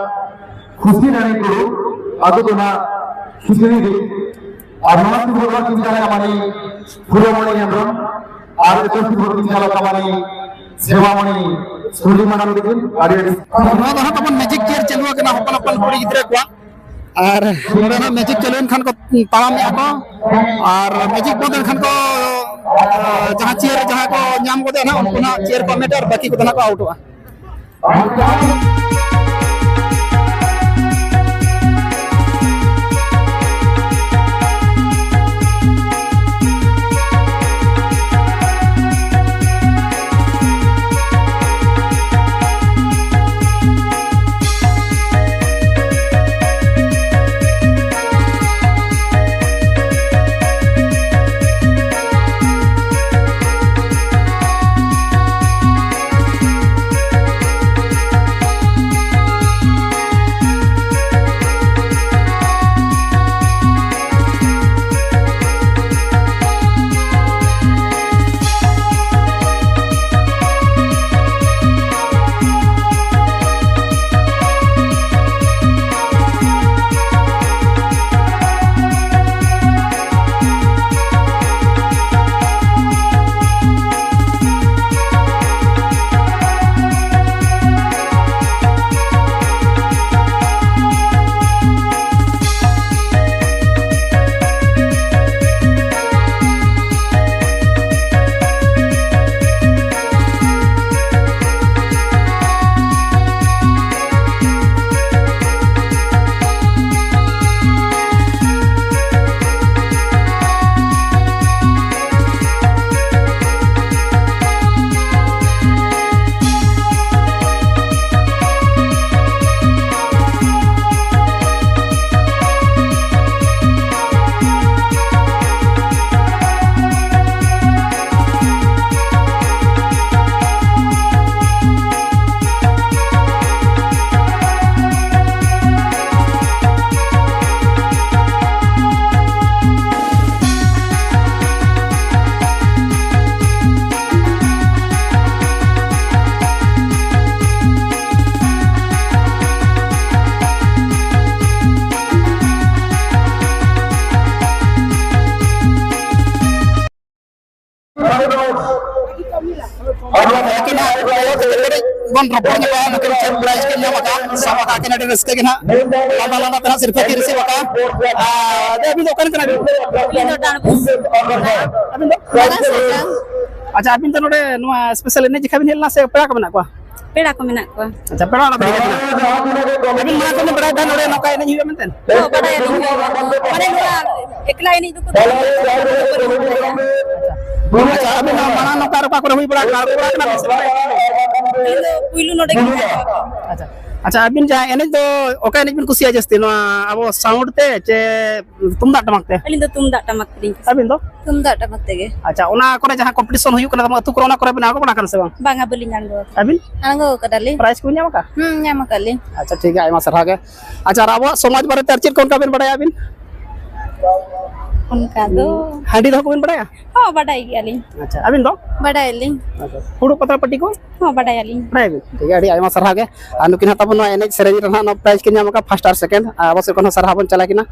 ᱠᱷᱩᱥᱤ ᱨᱟᱱᱤ ᱴᱩᱰᱩ, ᱟᱫᱚ ᱫᱚ ᱱᱟᱜ ᱥᱩᱥᱤᱱᱤ ᱫᱤ᱾ ᱟᱨ ᱱᱚᱣᱟ ᱥᱤᱨᱯᱟᱹ ᱫᱚ ᱪᱤᱱ ᱪᱟᱞᱟᱜ ᱠᱟᱱᱟ ᱢᱟᱹᱱᱤ ᱯᱷᱩᱞᱚᱢᱚᱬᱤ ᱦᱮᱢᱵᱨᱚᱢ, ᱟᱨ ᱮᱴᱟᱜ ᱥᱤᱨᱯᱟᱹ ᱫᱚ ᱪᱤᱱ ᱪᱟᱞᱟᱜ ᱠᱟᱱᱟ ᱢᱟᱹᱱᱤ ᱥᱮᱵᱟᱢᱚᱬᱤ ᱥᱩᱨᱡᱤ ᱢᱟᱨᱟᱝ ᱛᱟᱹᱠᱤᱱ᱾ ᱟᱹᱰᱤ ᱟᱹᱰᱤ ᱱᱚᱣᱟ ᱫᱚ ᱦᱟᱸᱜ ᱛᱟᱵᱚᱱ ᱢᱮᱡᱤᱠ ᱪᱮᱭᱟᱨ ᱪᱟᱹᱞᱩ ᱟᱠᱟᱱᱟ ᱦᱚᱯᱚᱱ ᱦᱚᱯᱚᱱ ᱠᱩᱲᱤ ᱜᱤᱫᱽᱨᱟᱹ ᱠᱚᱣᱟᱜ, ᱟᱨ ᱱᱚᱰᱮ ᱦᱟᱸᱜ ᱢᱮᱡᱤᱠ ᱪᱟᱹᱞᱩᱭᱮᱱ ᱠᱷᱟᱱ ᱠᱚ ᱛᱟᱲᱟᱢᱮᱜᱼᱟ ᱠᱚ, ᱟᱨ ᱢᱮᱡᱤᱠ ᱵᱚᱱᱫᱚ ᱮᱱ ᱠᱷᱟᱱ ᱠᱚ ᱟᱨ ᱡᱟᱦᱟᱸ ᱪᱮᱭᱟᱨ ᱡᱟᱦᱟᱸ ᱠᱚ ᱧᱟᱢ ᱜᱚᱫᱟ ᱱᱟᱦᱟᱜ, ᱩᱱᱠᱩ ᱱᱟᱦᱟᱜ ᱪᱮᱭᱟᱨ ᱠᱚ ᱦᱟᱢᱮᱴᱟ ᱟᱨ ᱵᱟᱹᱠᱤ ᱠᱚᱫᱚ ᱱᱟᱦᱟᱜ ᱠᱚ ᱟᱣᱩᱴᱚᱜᱼᱟ᱾ ᱟᱹᱠᱤᱱᱟᱜ ᱠᱟᱹᱴᱤᱡ ᱵᱚᱱ ᱨᱚᱯᱚᱲ ᱧᱚᱜᱼᱟ, ᱱᱩᱠᱤᱱ ᱪᱮᱫ prize ᱠᱤᱱ ᱧᱟᱢ ᱟᱠᱟᱫ, ᱥᱟᱵ ᱟᱠᱟᱫ ᱠᱤᱱ ᱟᱹᱰᱤ ᱨᱟᱹᱥᱠᱟᱹ ᱜᱮ ᱱᱟᱦᱟᱜ᱾ ᱞᱟᱸᱫᱟ ᱞᱟᱸᱫᱟ ᱛᱮ ᱱᱟᱦᱟᱜ ᱥᱤᱨᱯᱷᱟᱹ ᱠᱤᱱ receive ᱟᱠᱟᱫᱼᱟ᱾ ᱟᱨ ᱟᱹᱵᱤᱱ ᱫᱚ ᱚᱠᱟ ᱨᱮᱱ ᱠᱟᱱᱟ ᱵᱤᱱ? ᱤᱧ ᱫᱚ ᱰᱟᱸᱰᱵᱳᱥ᱾ ᱟᱹᱵᱤᱱ ᱫᱚ? ᱵᱟᱜᱟᱱ ᱥᱟᱠᱟ᱾ ᱟᱪᱪᱷᱟ, ᱟᱹᱵᱤᱱ ᱫᱚ ᱱᱚᱰᱮ ᱱᱚᱣᱟ special ᱮᱱᱮᱡ ᱡᱮᱠᱷᱟ ᱵᱤᱱ ᱦᱮᱡ ᱞᱮᱱᱟ ᱥᱮ ᱯᱮᱲᱟ ᱠᱚ ᱢᱮᱱᱟᱜ ᱠᱚᱣᱟ? ᱯᱮᱲᱟ ᱠᱚ ᱢᱮᱱᱟᱜ ᱠᱚᱣᱟ᱾ ᱟᱪᱪᱷᱟ, ᱯᱮᱲᱟ ᱚᱲᱟᱜ ᱵᱤᱱ ᱦᱮᱡ ᱞᱮᱱᱟ᱾ ᱟᱹᱵᱤᱱ ᱢᱟᱲᱟᱝ ᱠᱷᱚᱱ ᱵᱤᱱ ᱵᱟᱲᱟᱭ ᱛᱟᱦᱮᱸᱫ ᱱᱚᱰᱮ ᱱᱚᱝᱠᱟ ᱮᱱᱮᱡ ᱦᱩᱭᱩᱜᱼᱟ ᱢᱮᱱᱛᱮ? ᱦᱚᱸ, ᱵᱟᱰᱟᱭᱟᱞᱤᱧ᱾ ᱢᱟᱱᱮ ᱱᱚᱣᱟ ᱮᱠᱞᱟ ᱮᱱᱮᱡ ᱫᱚᱠᱚ ᱵᱟᱹᱞᱤᱧ ᱵᱟᱰᱟᱭᱟ᱾ ᱟᱪᱪᱷᱟ, ᱟᱹᱵᱤᱱ ᱢᱟᱲᱟᱝ ᱱᱚᱝᱠᱟ ᱟᱨ ᱚᱠᱟ ᱠᱚᱨᱮ ᱦᱩᱭ ᱵᱟᱲᱟ ᱟᱠᱟᱱᱟ? ᱟᱬᱜᱚ ᱵᱟᱲᱟ ᱟᱠᱟᱱᱟ ᱵᱤᱱ ᱥᱮ ᱵᱟᱝ? ᱤᱧ ᱫᱚ ᱯᱩᱭᱞᱩ ᱱᱚᱰᱮ ᱜᱮ ᱢᱮᱱᱟᱜ ᱠᱚᱣᱟ᱾ ᱟᱪᱪᱷᱟ, ᱟᱪᱪᱷᱟ, ᱟᱹᱵᱤᱱ ᱡᱟᱦᱟᱸ ᱮᱱᱮᱡ ᱫᱚ ᱚᱠᱟ ᱮᱱᱮᱡ ᱵᱤᱱ ᱠᱩᱥᱤᱭᱟᱜᱼᱟ ᱡᱟᱹᱥᱛᱤ, ᱱᱚᱣᱟ ᱟᱵᱚ sound ᱛᱮ ᱪᱮ ᱛᱩᱢᱫᱟᱜ ᱴᱟᱢᱟᱠ ᱛᱮ? ᱟᱹᱞᱤᱧ ᱫᱚ ᱛᱩᱢᱫᱟᱜ ᱴᱟᱢᱟᱠ ᱛᱮᱞᱤᱧ ᱠᱩᱥᱤᱭᱟᱜᱼᱟ᱾ ᱟᱹᱵᱤᱱ ᱫᱚ? ᱛᱩᱢᱫᱟᱜ ᱴᱟᱢᱟᱠ ᱛᱮᱜᱮ᱾ ᱟᱪᱪᱷᱟ, ᱚᱱᱟ ᱠᱚᱨᱮ ᱡᱟᱦᱟᱸ competition ᱦᱩᱭᱩᱜ ᱠᱟᱱᱟ ᱛᱟᱵᱚᱱ ᱟᱹᱛᱩ ᱠᱚᱨᱮ, ᱚᱱᱟ ᱠᱚᱨᱮ ᱵᱤᱱ ᱟᱬᱜᱚ ᱵᱟᱲᱟ ᱟᱠᱟᱱᱟ ᱥᱮ ᱵᱟᱝ? ᱵᱟᱝᱟ, ᱵᱟᱹᱞᱤᱧ ᱟᱬᱜᱚ ᱟᱠᱟᱱᱟ᱾ ᱟᱹᱵᱤᱱ? ᱟᱬᱜᱚ ᱟᱠᱟᱫᱟᱞᱤᱧ᱾ Prize ᱠᱚ ᱧᱟᱢ ᱟᱠᱟᱫᱼᱟ? ᱦᱩᱸ, ᱧᱟᱢ ᱟᱠᱟᱫ ᱞᱤᱧ᱾ ᱟᱪᱪᱷᱟ, ᱴᱷᱤᱠ ᱜᱮᱭᱟ, ᱟᱭᱢᱟ ᱥᱟᱨᱦᱟᱣ ᱜᱮ᱾ ᱟᱪᱪᱷᱟ, ᱟᱨ ᱟᱵᱚᱣᱟᱜ ᱥᱚᱢᱟᱡᱽ ᱵᱟᱨᱮᱛᱮ ᱟᱨ ᱪᱮᱫ ᱠᱚ ᱚᱱᱠᱟ ᱵᱤᱱ ᱵᱟᱲᱟᱭᱟ ᱟᱹᱵᱤᱱ? ᱚᱱᱠᱟ ᱫᱚ ᱦᱟᱺᱰᱤ ᱫᱚᱦᱚ ᱠᱚᱵᱤᱱ ᱵᱟᱲᱟᱭᱟ? ᱦᱚᱸ, ᱵᱟᱰᱟᱭ ᱜᱮᱭᱟᱞᱤᱧ᱾ ᱟᱪᱪᱷᱟ, ᱟᱹᱵᱤᱱ ᱫᱚ? ᱵᱟᱰᱟᱭᱟᱞᱤᱧ᱾ ᱟᱪᱪᱷᱟ, ᱯᱷᱩᱲᱩᱜ ᱯᱟᱛᱲᱟ ᱯᱟᱹᱴᱤ ᱠᱚ? ᱦᱚᱸ, ᱵᱟᱰᱟᱭᱟᱞᱤᱧ᱾ ᱵᱟᱰᱟᱭᱟᱵᱤᱱ? ᱴᱷᱤᱠ ᱜᱮᱭᱟ, ᱟᱹᱰᱤ ᱟᱭᱢᱟ ᱥᱟᱨᱦᱟᱣ ᱜᱮ᱾ ᱟᱨ ᱱᱩᱠᱤᱱ ᱦᱟᱸᱜ ᱛᱟᱵᱚᱱ ᱱᱚᱣᱟ ᱮᱱᱮᱡ ᱥᱮᱨᱮᱧ ᱨᱮ ᱱᱟᱦᱟᱜ ᱱᱚᱣᱟ prize ᱠᱤᱱ ᱧᱟᱢ ᱟᱠᱟᱫ, first ᱟᱨ second᱾ ᱟᱨ ᱟᱵᱚ ᱥᱮᱫ ᱠᱷᱚᱱ ᱦᱚᱸ ᱥᱟᱨᱦᱟᱣ ᱵᱚᱱ ᱪᱟᱞ ᱟᱹᱠᱤᱱᱟ᱾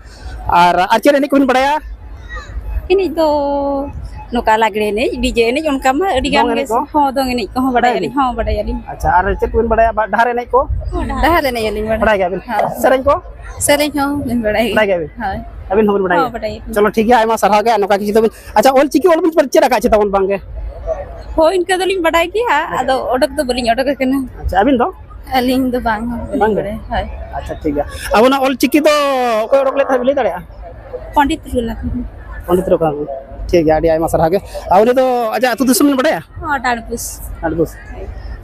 ᱟᱨ, ᱟᱨ ᱪᱮᱫ ᱮᱱᱮᱡ ᱠᱚᱵᱤᱱ ᱵᱟᱲᱟᱭᱟ? ᱮᱱᱮᱡ ᱫᱚ ᱱᱚᱝᱠᱟ ᱞᱟᱜᱽᱲᱮ ᱮᱱᱮᱡ, DJ ᱮᱱᱮᱡ, ᱚᱱᱠᱟ ᱢᱟ ᱟᱹᱰᱤ ᱜᱟᱱ ᱫᱚᱝ ᱜᱮ᱾ ᱮᱱᱮᱡ ᱠᱚ? ᱦᱚᱸ, ᱫᱚᱝ ᱮᱱᱮᱡ ᱠᱚᱦᱚᱸ ᱵᱟᱰᱟᱭᱟᱞᱤᱧ᱾ ᱵᱟᱰᱟᱭᱟᱞᱤᱧ᱾ ᱦᱚᱸ, ᱵᱟᱰᱟᱭᱟᱞᱤᱧ᱾ ᱟᱪᱪᱷᱟ, ᱟᱨ ᱪᱮᱫ ᱠᱚᱵᱤᱱ ᱵᱟᱲᱟᱭᱟ? ᱵᱟ-, ᱰᱟᱦᱟᱨ ᱮᱱᱮᱡ ᱠᱚ? ᱦᱚᱸ, ᱰᱟᱦᱟᱨ᱾ ᱰᱟᱦᱟᱨ ᱮᱱᱮᱡ ᱟᱹᱞᱤᱧ ᱵᱟᱰᱟᱭ᱾ ᱵᱟᱰᱟᱭ ᱜᱮᱭᱟᱵᱤᱱ? ᱦᱚᱸ᱾ ᱥᱮᱨᱮᱧ ᱦᱚᱸ ᱞᱤᱧ ᱵᱟᱰᱟᱭ ᱜᱮᱭᱟ᱾ ᱵᱟᱰᱟᱭ ᱜᱮᱭᱟᱵᱤᱱ? ᱦᱳᱭ᱾ ᱟᱹᱵᱤᱱ ᱦᱚᱸᱵᱤᱱ ᱵᱟᱰᱟᱭ ᱦᱚᱸ, ᱜᱮᱭᱟ? ᱵᱟᱰᱟᱭᱟᱞᱤᱧ᱾ ᱪᱚᱞᱚ, ᱴᱷᱤᱠ ᱜᱮᱭᱟ, ᱟᱭᱢᱟ ᱥᱟᱨᱦᱟᱣ ᱜᱮ᱾ ᱟᱨ ᱱᱚᱝᱠᱟ ᱠᱤᱪᱷᱩ ᱛᱟᱵᱚᱱ, ᱟᱪᱪᱷᱟ, ᱚᱞ ᱪᱤᱠᱤ ᱚᱞ ᱵᱤᱱ ᱪᱮᱫ ᱟᱠᱟᱫ ᱪᱮ ᱛᱟᱵᱚᱱ ᱵᱟᱝ ᱜᱮ? ᱦᱳᱭ, ᱤᱱᱠᱟᱹ ᱫᱚᱞᱤᱧ ᱵᱟᱰᱟᱭ ᱜᱮᱭᱟ, ᱟᱫᱚ ᱚᱰᱚᱠ ᱫᱚ ᱵᱟᱹᱞᱤᱧ ᱚᱰᱚᱠ ᱟᱠᱟᱱᱟ᱾ ᱟᱪᱪᱷᱟ, ᱟᱹᱵᱤᱱ ᱫᱚ? ᱟᱹᱞᱤᱧ ᱫᱚ ᱵᱟᱝ ᱦᱚᱸ ᱵᱟᱹᱞᱤᱧ ᱵᱟᱝ ᱜᱮ? ᱵᱟᱰᱟᱭᱟ᱾ ᱦᱳᱭ᱾ ᱟᱪᱪᱷᱟ, ᱴᱷᱤᱠ ᱜᱮᱭᱟ᱾ ᱟᱵᱚᱱᱟᱜ ᱚᱞ ᱪᱤᱠᱤ ᱫᱚ ᱚᱠᱚᱭ ᱚᱰᱚᱠ ᱞᱮᱫ ᱛᱟᱦᱮᱸᱫ, ᱞᱟᱹᱭ ᱫᱟᱲᱮᱭᱟᱜᱼᱟ? ᱯᱚᱱᱰᱤᱛ ᱨᱚᱜᱷᱩᱱᱟᱛᱷ ᱢᱩᱨᱢᱩ᱾ ᱯᱚᱱᱰᱤᱛ ᱨᱚᱜᱷᱩᱱᱟᱛᱷ ᱢᱩᱨᱢᱩ᱾ ᱴᱷᱤᱠ ᱜᱮᱭᱟ, ᱟᱹᱰᱤ ᱟᱭᱢᱟ ᱥᱟᱨᱦᱟᱣ ᱜᱮ᱾ ᱟᱨ ᱩᱱᱤ ᱫᱚ ᱟᱡᱟᱜ ᱟᱹᱛᱩ ᱫᱤᱥᱚᱢ ᱵᱤᱱ ᱵᱟᱰᱟᱭᱟ? ᱦᱚᱸ, ᱰᱟᱸᱰᱵᱳᱥ᱾ ᱰᱟᱸᱰᱵᱳᱥ᱾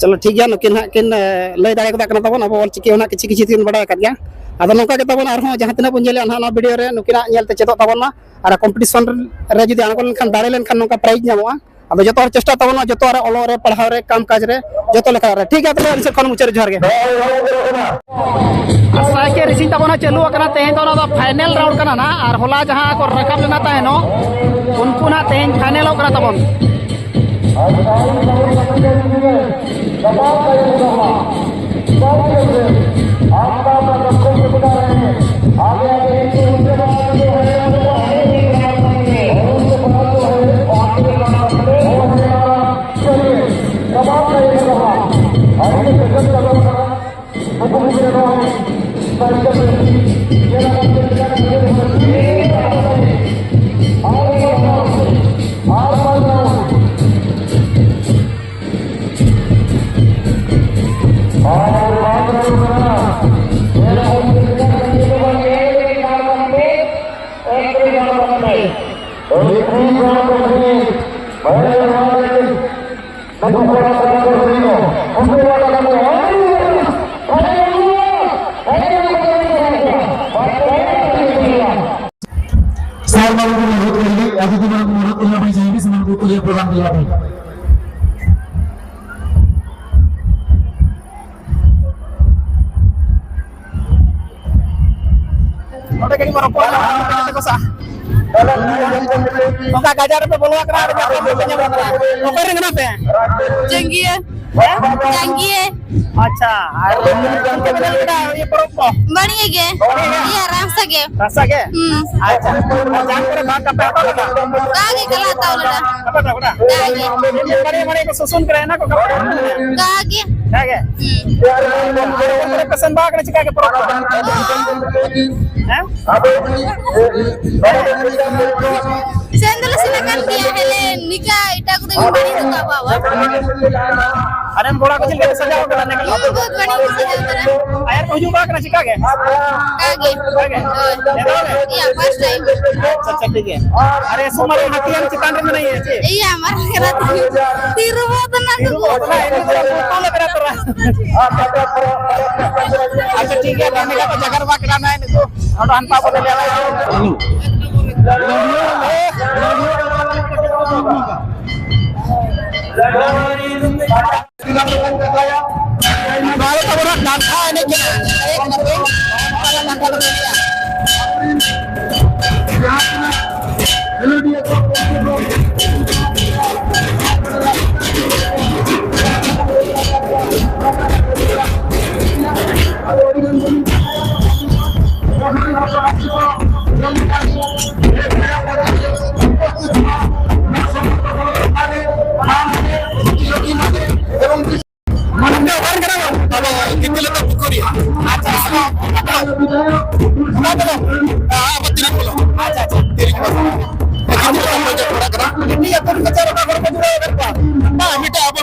ᱪᱚᱞᱚ, ᱴᱷᱤᱠ ᱜᱮᱭᱟ, ᱱᱩᱠᱤᱱ ᱦᱟᱸᱜ ᱠᱤᱱ, ᱮ, ᱞᱟᱹᱭ ᱫᱟᱲᱮ ᱠᱟᱫᱟ ᱠᱟᱱᱟ ᱛᱟᱵᱚᱱ, ᱟᱵᱚ ᱚᱞ ᱪᱤᱠᱤ ᱦᱚᱸ ᱱᱟᱜ ᱠᱤᱪᱷᱩ ᱠᱤᱪᱷᱩ ᱫᱚᱵᱤᱱ ᱵᱟᱰᱟᱭ ᱟᱠᱟᱫ ᱜᱮᱭᱟ᱾ ᱟᱫᱚ ᱱᱚᱝᱠᱟ ᱜᱮ ᱛᱟᱵᱚᱱ ᱟᱨᱦᱚᱸ ᱡᱟᱦᱟᱸ ᱛᱤᱱᱟᱹᱜ ᱵᱚᱱ ᱧᱮᱞᱮᱜᱼᱟ ᱱᱟᱦᱟᱜ ᱱᱚᱣᱟ video ᱨᱮ, ᱱᱩᱠᱤᱱᱟᱜ ᱧᱮᱞ ᱛᱮ ᱪᱮᱫᱚᱜ ᱛᱟᱵᱚᱱ ᱢᱟ᱾ ᱟᱨ competition ᱨᱮ ᱡᱩᱫᱤ ᱟᱬᱜᱚ ᱞᱮᱱᱠᱷᱟᱱ, ᱫᱟᱲᱮ ᱞᱮᱱᱠᱷᱟᱱ ᱱᱚᱝᱠᱟ prize ᱧᱟᱢᱚᱜᱼᱟ᱾ ᱟᱫᱚ ᱡᱚᱛᱚ ᱦᱚᱲ ᱪᱮᱥᱴᱟ ᱛᱟᱵᱚᱱ ᱢᱟ, ᱡᱚᱛᱚᱣᱟᱜ ᱨᱮ, ᱚᱞᱚᱜ ᱨᱮ, ᱯᱟᱲᱦᱟᱣ ᱨᱮ, ᱠᱟᱢ ᱠᱟᱡᱽ ᱨᱮ, ᱡᱚᱛᱚ ᱞᱮᱠᱟ ᱨᱮ᱾ ᱴᱷᱤᱠ ᱜᱮᱭᱟ, ᱛᱚᱵᱮ ᱟᱹᱞᱤᱧ ᱥᱮᱫ ᱠᱷᱚᱱ ᱢᱩᱪᱟᱹᱫ ᱡᱚᱦᱟᱨ ᱜᱮ᱾ ᱟᱨ ᱥᱟᱭᱠᱮᱞ ᱨᱮᱥᱤᱝ ᱛᱟᱵᱚᱱ ᱦᱚᱸ ᱪᱟᱹᱞᱩ ᱟᱠᱟᱱᱟ᱾ ᱛᱮᱦᱮᱧ ᱫᱚ ᱚᱱᱟ ᱫᱚ final round ᱠᱟᱱᱟ ᱱᱟᱦᱟᱜ, ᱟᱨ ᱦᱚᱞᱟ ᱡᱟᱦᱟᱸ ᱠᱚ ᱨᱟᱠᱟᱵ ᱞᱮᱱᱟ ᱛᱟᱦᱮᱱᱚᱜ, ᱩᱱᱠᱩ ᱱᱟᱦᱟᱜ ᱛᱮᱦᱮᱧ ᱯᱷᱟᱭᱱᱮᱞᱚᱜ ᱠᱟᱱᱟ ᱛᱟᱵᱚᱱ᱾ ᱥᱟᱨ ᱵᱟᱹᱵᱩ ᱠᱚ ᱢᱩᱲᱩᱫ ᱠᱚ ᱞᱟᱹᱜᱤᱫ ᱟᱹᱛᱩ ᱫᱤᱥᱚᱢ ᱠᱚ ᱢᱩᱲᱩᱫ ᱠᱚ ᱞᱟᱹᱜᱤᱫ ᱥᱟᱹᱦᱤᱡ ᱥᱟᱱᱟᱢ ᱠᱚ ᱠᱩᱞᱤ ᱯᱨᱚᱫᱟᱱ ᱠᱮᱫᱟ ᱵᱚᱱ᱾ ᱱᱚᱰᱮ ᱠᱟᱹᱴᱤᱡ ᱵᱚᱱ ᱨᱚᱯᱚᱲ ᱞᱮᱱᱟ ᱜᱟᱛᱮ ᱠᱚ ᱥᱟᱶ᱾ ᱱᱚᱝᱠᱟ ᱜᱟᱡᱟᱲ ᱨᱮᱯᱮ ᱵᱚᱞᱚ ᱟᱠᱟᱱᱟ ᱟᱨ ᱧᱟᱯᱟᱢ ᱵᱟᱯᱮ ᱧᱟᱢ ᱟᱠᱟᱱᱟ᱾ ᱚᱠᱚᱭ ᱨᱮᱱ ᱠᱟᱱᱟ ᱯᱮ? ᱡᱟᱸᱜᱤᱭᱟᱹ᱾ ᱦᱮᱸ? ᱡᱟᱸᱜᱤᱭᱟᱹ᱾ ᱟᱪᱪᱷᱟ, ᱟᱨ ᱪᱮᱫ ᱯᱮ ᱢᱮᱱ ᱠᱮᱫᱟ ᱤᱭᱟᱹ ᱯᱚᱨᱚᱵᱽ ᱠᱚ? ᱵᱟᱹᱲᱤᱡ ᱜᱮ᱾ ᱵᱟᱹᱲᱤᱡ ᱜᱮ? ᱤᱭᱟᱹ, ᱨᱟᱥᱟ ᱜᱮ᱾ ᱨᱟᱥᱟ ᱜᱮ? ᱦᱩᱸ᱾ ᱟᱪᱪᱷᱟ, ᱟᱨ ᱡᱟᱝ ᱠᱚᱨᱮ ᱵᱷᱟᱜᱽ ᱠᱟᱯᱮ ᱦᱟᱛᱟᱣ ᱞᱮᱫᱟ? ᱚᱱᱠᱟ ᱜᱮ ᱠᱚ ᱦᱟᱛᱟᱣ ᱞᱮᱫᱟ᱾ ᱠᱟᱯᱮ ᱦᱟᱛᱟᱣ ᱠᱮᱫᱟ? ᱚᱱᱠᱟ ᱜᱮ᱾ ᱤᱭᱟᱹ ᱵᱟᱲᱮ ᱵᱟᱲᱮ ᱠᱚ ᱥᱩᱥᱩᱱ ᱠᱟᱱᱟ, ᱚᱱᱟ ᱠᱚ ᱠᱟᱯᱮ ᱦᱟᱛᱟᱣ ᱞᱮᱫᱟ? ᱚᱱᱠᱟ ᱜᱮ᱾ ᱚᱱᱠᱟ ᱜᱮ? ᱦᱩᱸ᱾ ᱟᱨ ᱚᱱᱟ ᱠᱚᱨᱮ ᱯᱮ ᱥᱮᱱ ᱵᱟᱲᱟ ᱠᱟᱱᱟ ᱪᱤᱠᱟ ᱜᱮ ᱯᱚᱨᱚᱵᱽ ᱠᱚ? ᱦᱮᱸ? ᱥᱮᱱ ᱫᱚᱞᱮ ᱥᱮᱱ ᱟᱠᱟᱱ ᱜᱮᱭᱟ, ᱦᱮᱞᱮ ᱱᱤᱠᱟ ᱮᱴᱟᱜ ᱠᱚᱫᱚ ᱤᱧ ᱵᱟᱹᱧ ᱦᱤᱡᱩᱜ ᱠᱟᱜ ᱠᱚᱣᱟ ᱟᱵᱟᱨ᱾ ᱟᱨᱮᱱ ᱠᱚᱲᱟ ᱠᱚ ᱪᱮᱫ ᱞᱮᱠᱟ ᱠᱚ ᱥᱟᱡᱟᱣ ᱠᱟᱱᱟ ᱱᱤᱭᱟᱹ ᱠᱚ? ᱦᱩᱸ, ᱵᱚᱦᱩᱛ ᱵᱟᱹᱲᱤᱡ ᱠᱚ ᱥᱟᱡᱟᱣ ᱠᱟᱱᱟ᱾ ᱟᱭᱟᱨ ᱠᱚ ᱦᱤᱡᱩᱜ ᱵᱟᱲᱟ ᱠᱟᱱᱟ ᱪᱮᱠᱟ ᱜᱮ? ᱚᱱᱠᱟ ᱜᱮ᱾ ᱚᱱᱠᱟ ᱜᱮ? ᱦᱳᱭ᱾ ᱱᱮᱛᱟᱨ ᱜᱮ? ᱤᱭᱟ, first time᱾ ᱟᱪᱪᱷᱟ, ᱟᱪᱪᱷᱟ, ᱴᱷᱤᱠ ᱜᱮᱭᱟ᱾ ᱟᱨ ᱮ ᱥᱚᱢᱟᱨ ᱨᱮᱱ ᱦᱟᱹᱛᱤᱭᱟᱱ ᱪᱮᱛᱟᱱ ᱨᱮ ᱢᱮᱱᱟᱭᱟ ᱪᱮ? ᱤᱭᱟ, ᱢᱟᱨᱟᱝ ᱠᱟᱱᱟ ᱛᱤᱨᱩᱵ ᱛᱤᱨᱩᱵ ᱛᱟᱱᱟ ᱛᱤᱨᱩᱵ ᱛᱟᱱᱟ, ᱤᱱᱟᱹ ᱫᱚ ᱵᱚᱛᱚᱞ ᱞᱮ ᱵᱮᱱᱟᱣ ᱛᱚᱨᱟ᱾ ᱟᱪᱪᱷᱟ, ᱴᱷᱤᱠ ᱜᱮᱭᱟ, ᱛᱟᱦᱞᱮ ᱠᱷᱟᱱ ᱫᱚ ᱡᱟᱜᱟᱨ ᱵᱟᱠᱷᱨᱟ ᱱᱟᱭ ᱱᱩᱠᱩ ᱦᱚᱰᱟᱱ ᱯᱟᱯᱚ ᱫᱚ ᱞᱮ ᱟᱞᱟᱭ ᱫᱚ᱾ ᱱᱚᱣᱟ ᱫᱚ ᱛᱟᱵᱚᱱ ᱦᱟᱸᱜ ᱰᱟᱱᱴᱟ ᱮᱱᱮᱡ ᱠᱟᱱᱟ᱾ ᱮᱱᱮᱡ ᱠᱟᱱᱟ ᱠᱚ᱾ ᱱᱚᱣᱟ ᱫᱚ ᱰᱟᱱᱴᱟ ᱠᱚ ᱮᱱᱮᱡᱟ᱾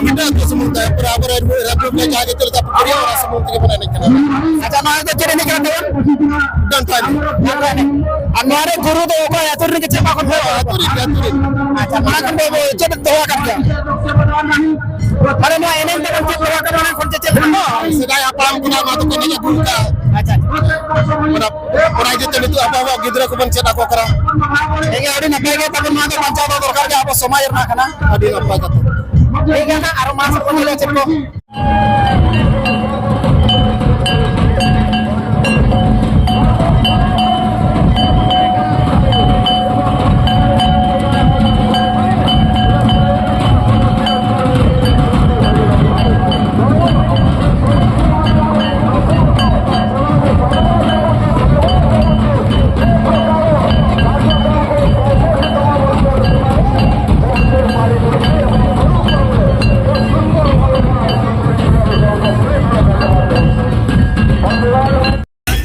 ᱢᱤᱫᱴᱟᱝ ᱟᱹᱛᱩ ᱥᱩᱢᱩᱝ ᱛᱮ, ᱯᱩᱨᱟᱹ ᱟᱵᱚᱨᱮᱱ ᱨᱟᱹᱯᱩᱫ ᱞᱮᱠᱟ ᱜᱮ ᱪᱮᱫ ᱞᱮᱠᱟ ᱯᱩᱠᱷᱩᱨᱤᱭᱟᱹ ᱚᱱᱟ ᱥᱩᱢᱩᱝ ᱛᱮᱜᱮ ᱵᱚᱱ ᱮᱱᱮᱡ ᱠᱟᱱᱟ᱾ ᱟᱪᱪᱷᱟ, ᱱᱚᱣᱟ ᱫᱚ ᱪᱮᱫ ᱮᱱᱮᱡ ᱠᱟᱱᱟ ᱛᱟᱵᱚᱱ? ᱰᱟᱱᱴᱟ ᱮᱱᱮᱡ᱾ ᱰᱟᱱᱴᱟ ᱮᱱᱮᱡ᱾ ᱟᱨ ᱱᱚᱣᱟ ᱨᱮ ᱜᱩᱨᱩ ᱫᱚ ᱚᱠᱟ ᱟᱹᱛᱩ ᱨᱤᱱᱤᱡ ᱪᱮ ᱚᱠᱟ ᱠᱷᱚᱱ? ᱟᱹᱛᱩ ᱨᱤᱱᱤᱡ, ᱟᱹᱛᱩ ᱨᱤᱱᱤᱡ᱾ ᱟᱪᱪᱷᱟ, ᱢᱟᱲᱟᱝ ᱠᱷᱚᱱ ᱫᱚ ᱪᱮᱫ ᱫᱚᱦᱚ ᱟᱠᱟᱫ ᱜᱮᱭᱟ? ᱢᱟᱱᱮ ᱱᱚᱣᱟ ᱮᱱᱮᱡ ᱛᱟᱵᱚᱱ ᱪᱮᱫ ᱫᱚᱦᱚ ᱟᱠᱟᱫ, ᱢᱟᱲᱟᱝ ᱠᱷᱚᱱ ᱪᱮᱫ ᱪᱮᱫ ᱠᱟᱱᱟ? ᱥᱮᱫᱟᱭ ᱦᱟᱯᱲᱟᱢ ᱠᱷᱚᱱᱟᱜ ᱱᱚᱣᱟ ᱫᱚᱠᱚ ᱮᱱᱮᱡ ᱟᱹᱜᱩ ᱟᱠᱟᱫᱼᱟ᱾ ᱟᱪᱪᱷᱟ᱾ ᱚᱱᱟ, ᱚᱱᱟ ᱤᱫᱤ ᱛᱮ ᱱᱤᱛᱚᱜ ᱟᱵᱚ ᱟᱵᱚᱣᱟᱜ ᱜᱤᱫᱽᱨᱟᱹ ᱠᱚᱵᱚᱱ ᱪᱮᱫ ᱟᱠᱚ ᱠᱟᱱᱟ᱾ ᱴᱷᱤᱠ ᱜᱮᱭᱟ, ᱟᱹᱰᱤ ᱱᱟᱯᱟᱭ ᱜᱮ᱾ ᱛᱟᱵᱚᱱ ᱱᱚᱣᱟ ᱫᱚ ᱵᱟᱧᱪᱟᱣ ᱫᱚᱦᱚ ᱫᱚᱨᱠᱟᱨ ᱜᱮ, ᱟᱵᱚ ᱥᱚᱢᱟᱡᱽ ᱨᱮᱱᱟᱜ ᱠᱟᱱᱟ᱾ ᱟᱹᱰᱤ ᱱᱟᱯᱟᱭ ᱠᱟᱛᱷᱟ᱾ ᱴᱷᱤᱠ ᱜᱮᱭᱟ ᱱᱟᱜ, ᱟᱨᱚ ᱢᱟᱲᱟᱝ ᱥᱮᱫ ᱵᱚᱱ ᱧᱮᱞᱟ ᱪᱮᱫ ᱠᱚ᱾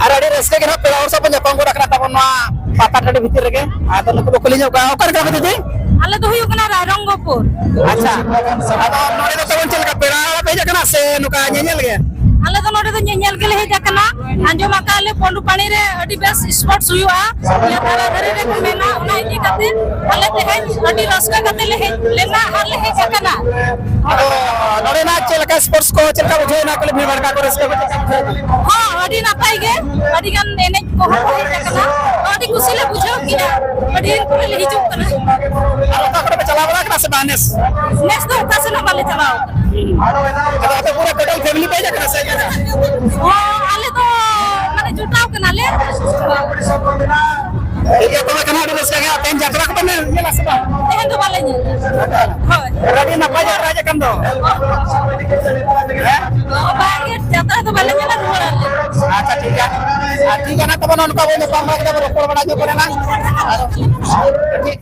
ᱟᱨ ᱟᱹᱰᱤ ᱨᱟᱹᱥᱠᱟᱹ ᱜᱮ ᱱᱟᱦᱟᱜ ᱯᱮᱲᱟ ᱦᱚᱲ ᱥᱟᱶ ᱵᱚᱱ ᱧᱟᱯᱟᱢ ᱜᱚᱫ ᱟᱠᱟᱱᱟ ᱛᱟᱵᱚᱱ ᱱᱚᱣᱟ ᱯᱟᱛᱟ ᱴᱟᱺᱰᱤ ᱵᱷᱤᱛᱤᱨ ᱨᱮᱜᱮ᱾ ᱟᱫᱚ ᱱᱩᱠᱩ ᱵᱚ ᱠᱩᱞᱤ ᱧᱚᱜ ᱠᱚᱣᱟ, ᱚᱠᱟ ᱨᱮ ᱠᱟᱱᱟ ᱯᱮ ᱫᱤᱫᱤ? ᱟᱞᱮ ᱫᱚ ᱦᱩᱭᱩᱜ ᱠᱟᱱᱟ ᱨᱟᱭᱨᱚᱝᱜᱚᱯᱩᱨ᱾ ᱟᱪᱪᱷᱟ, ᱟᱫᱚ ᱱᱚᱰᱮ ᱫᱚ ᱛᱟᱵᱚᱱ ᱪᱮᱫ ᱞᱮᱠᱟ ᱯᱮᱲᱟ ᱯᱮ ᱦᱮᱡ ᱟᱠᱟᱱᱟ ᱥᱮ ᱱᱚᱝᱠᱟ ᱧᱮᱧᱮᱞ ᱜᱮ? ᱟᱞᱮ ᱫᱚ ᱱᱚᱰᱮ ᱫᱚ ᱧᱮᱧᱮᱞ ᱜᱮᱞᱮ ᱦᱮᱡ ᱟᱠᱟᱱᱟ᱾ ᱟᱸᱡᱚᱢ ᱟᱠᱟᱫ ᱞᱮ ᱯᱚᱱᱰᱩᱯᱟᱲᱤ ᱨᱮ ᱟᱹᱰᱤ ᱵᱮᱥ sports ᱦᱩᱭᱩᱜᱼᱟ, ᱱᱤᱭᱟᱹ ᱫᱷᱟᱨᱟ ᱫᱷᱟᱨᱮ ᱨᱮᱠᱚ ᱢᱮᱱᱟ, ᱚᱱᱟ ᱤᱫᱤ ᱠᱟᱛᱮ ᱟᱞᱮ ᱛᱮᱦᱮᱧ ᱟᱹᱰᱤ ᱨᱟᱹᱥᱠᱟᱹ ᱠᱟᱛᱮ ᱞᱮ ᱦᱮᱡ ᱞᱮᱱᱟ ᱟᱨ ᱞᱮ ᱦᱮᱡ ᱟᱠᱟᱱᱟ᱾ ᱟᱫᱚ ᱱᱚᱰᱮᱱᱟᱜ ᱪᱮᱫ ᱞᱮᱠᱟ sports ᱠᱚ ᱪᱮᱫ ᱞᱮᱠᱟ ᱵᱩᱡᱷᱟᱹᱣ ᱮᱱᱟ? ᱠᱩᱞᱤ ᱵᱷᱤᱲ ᱵᱷᱟᱲᱠᱟ ᱠᱚ ᱨᱟᱹᱥᱠᱟᱹ ᱠᱚ ᱪᱮᱫ ᱞᱮᱠᱟ ᱵᱩᱡᱷᱟᱹᱣ ᱮᱱᱟ? ᱦᱚᱸ, ᱟᱹᱰᱤ ᱱᱟᱯᱟᱭ ᱜᱮ, ᱟᱹᱰᱤ ᱜᱟᱱ ᱮᱱᱮᱡ ᱠᱚᱦᱚᱸ ᱠᱚ ᱦᱮᱡ ᱟᱠᱟᱱᱟ, ᱟᱹᱰᱤ ᱠᱩᱥᱤ ᱞᱮ ᱵᱩᱡᱷᱟᱹᱣ ᱠᱮᱫᱟ, ᱟᱹᱰᱤ ᱫᱤᱱ ᱯᱚᱨᱮ ᱞᱮ ᱦᱤᱡᱩᱜ ᱠᱟᱱᱟ᱾ ᱟᱨ ᱚᱠᱟ ᱠᱚᱨᱮ ᱯᱮ ᱪᱟᱞᱟᱣ ᱵᱟᱲᱟ ᱟᱠᱟᱱᱟ ᱥᱮ ᱵᱟᱝ ᱱᱮᱥ? ᱱᱮᱥ ᱫᱚ ᱚᱠᱟ ᱥᱮᱫ ᱦᱚᱸ ᱵᱟᱞᱮ ᱪᱟᱞᱟᱣ ᱟᱠᱟᱱᱟ᱾ ᱟᱫᱚ ᱟᱯᱮ ᱯᱩᱨᱟᱹ total family ᱯᱮ ᱦᱮᱡ ᱟᱠᱟᱱᱟ ᱥᱮ ᱪᱮᱫ ᱞᱮᱠᱟ? ᱦᱚᱸ, ᱟᱞᱮ ᱫᱚ ᱢᱟᱱᱮ ᱡᱚᱴᱟᱣ ᱠᱟᱱᱟᱞᱮ᱾ ᱴᱷᱤᱠ ᱜᱮᱭᱟ, ᱛᱚᱵᱮ ᱠᱷᱟᱱ ᱟᱹᱰᱤ ᱨᱟᱹᱥᱠᱟᱹ ᱜᱮ᱾ ᱛᱮᱦᱮᱧ ᱡᱟᱛᱨᱟ ᱠᱚᱯᱮ ᱧᱮᱞᱟ ᱥᱮ ᱵᱟᱝ? ᱛᱮᱦᱮᱧ ᱫᱚ ᱵᱟᱞᱮ ᱧᱮᱞᱟ᱾ ᱦᱳᱭ᱾ ᱟᱹᱰᱤ ᱱᱟᱯᱟᱭ ᱡᱟᱛᱨᱟ ᱦᱤᱡᱩᱜ ᱠᱟᱱ ᱫᱚ᱾ ᱦᱮᱸ? ᱵᱟᱝ ᱜᱮ, ᱡᱟᱛᱨᱟ ᱫᱚ ᱵᱟᱞᱮ ᱧᱮᱞᱟ, ᱨᱩᱣᱟᱹᱲ ᱟᱞᱮ᱾ ᱟᱪᱪᱷᱟ, ᱴᱷᱤᱠ ᱜᱮᱭᱟ᱾ ᱟᱨ ᱴᱷᱤᱠ ᱜᱮᱭᱟ, ᱱᱟᱜ ᱛᱚᱵᱮ ᱱᱚᱜᱼᱚ ᱱᱚᱝᱠᱟ ᱵᱚᱱ ᱧᱟᱯᱟᱢ ᱵᱟᱲᱟ ᱠᱮᱫᱟ, ᱵᱚᱱ ᱨᱚᱯᱚᱲ ᱵᱟᱲᱟ ᱧᱚᱜ ᱠᱟᱱᱟ ᱱᱟᱜ᱾ ᱟᱨ ᱴᱷᱤᱠ᱾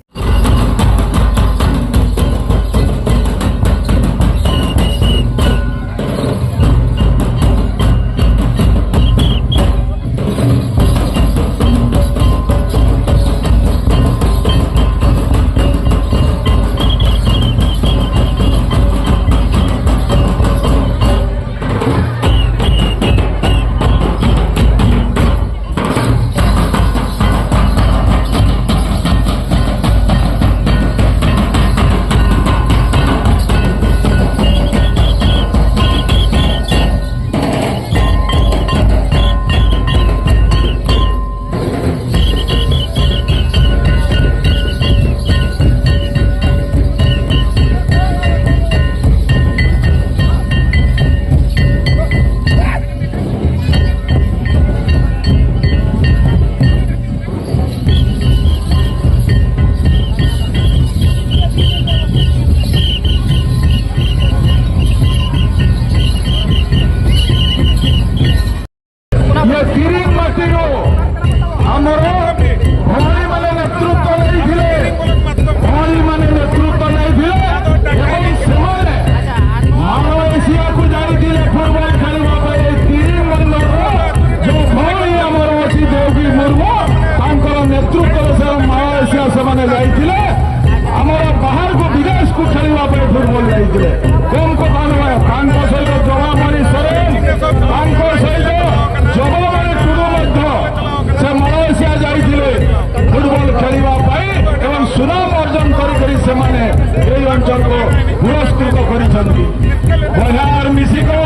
ᱵᱚᱭᱦᱟ ᱟᱨ ᱢᱤᱥᱤ ᱠᱚ,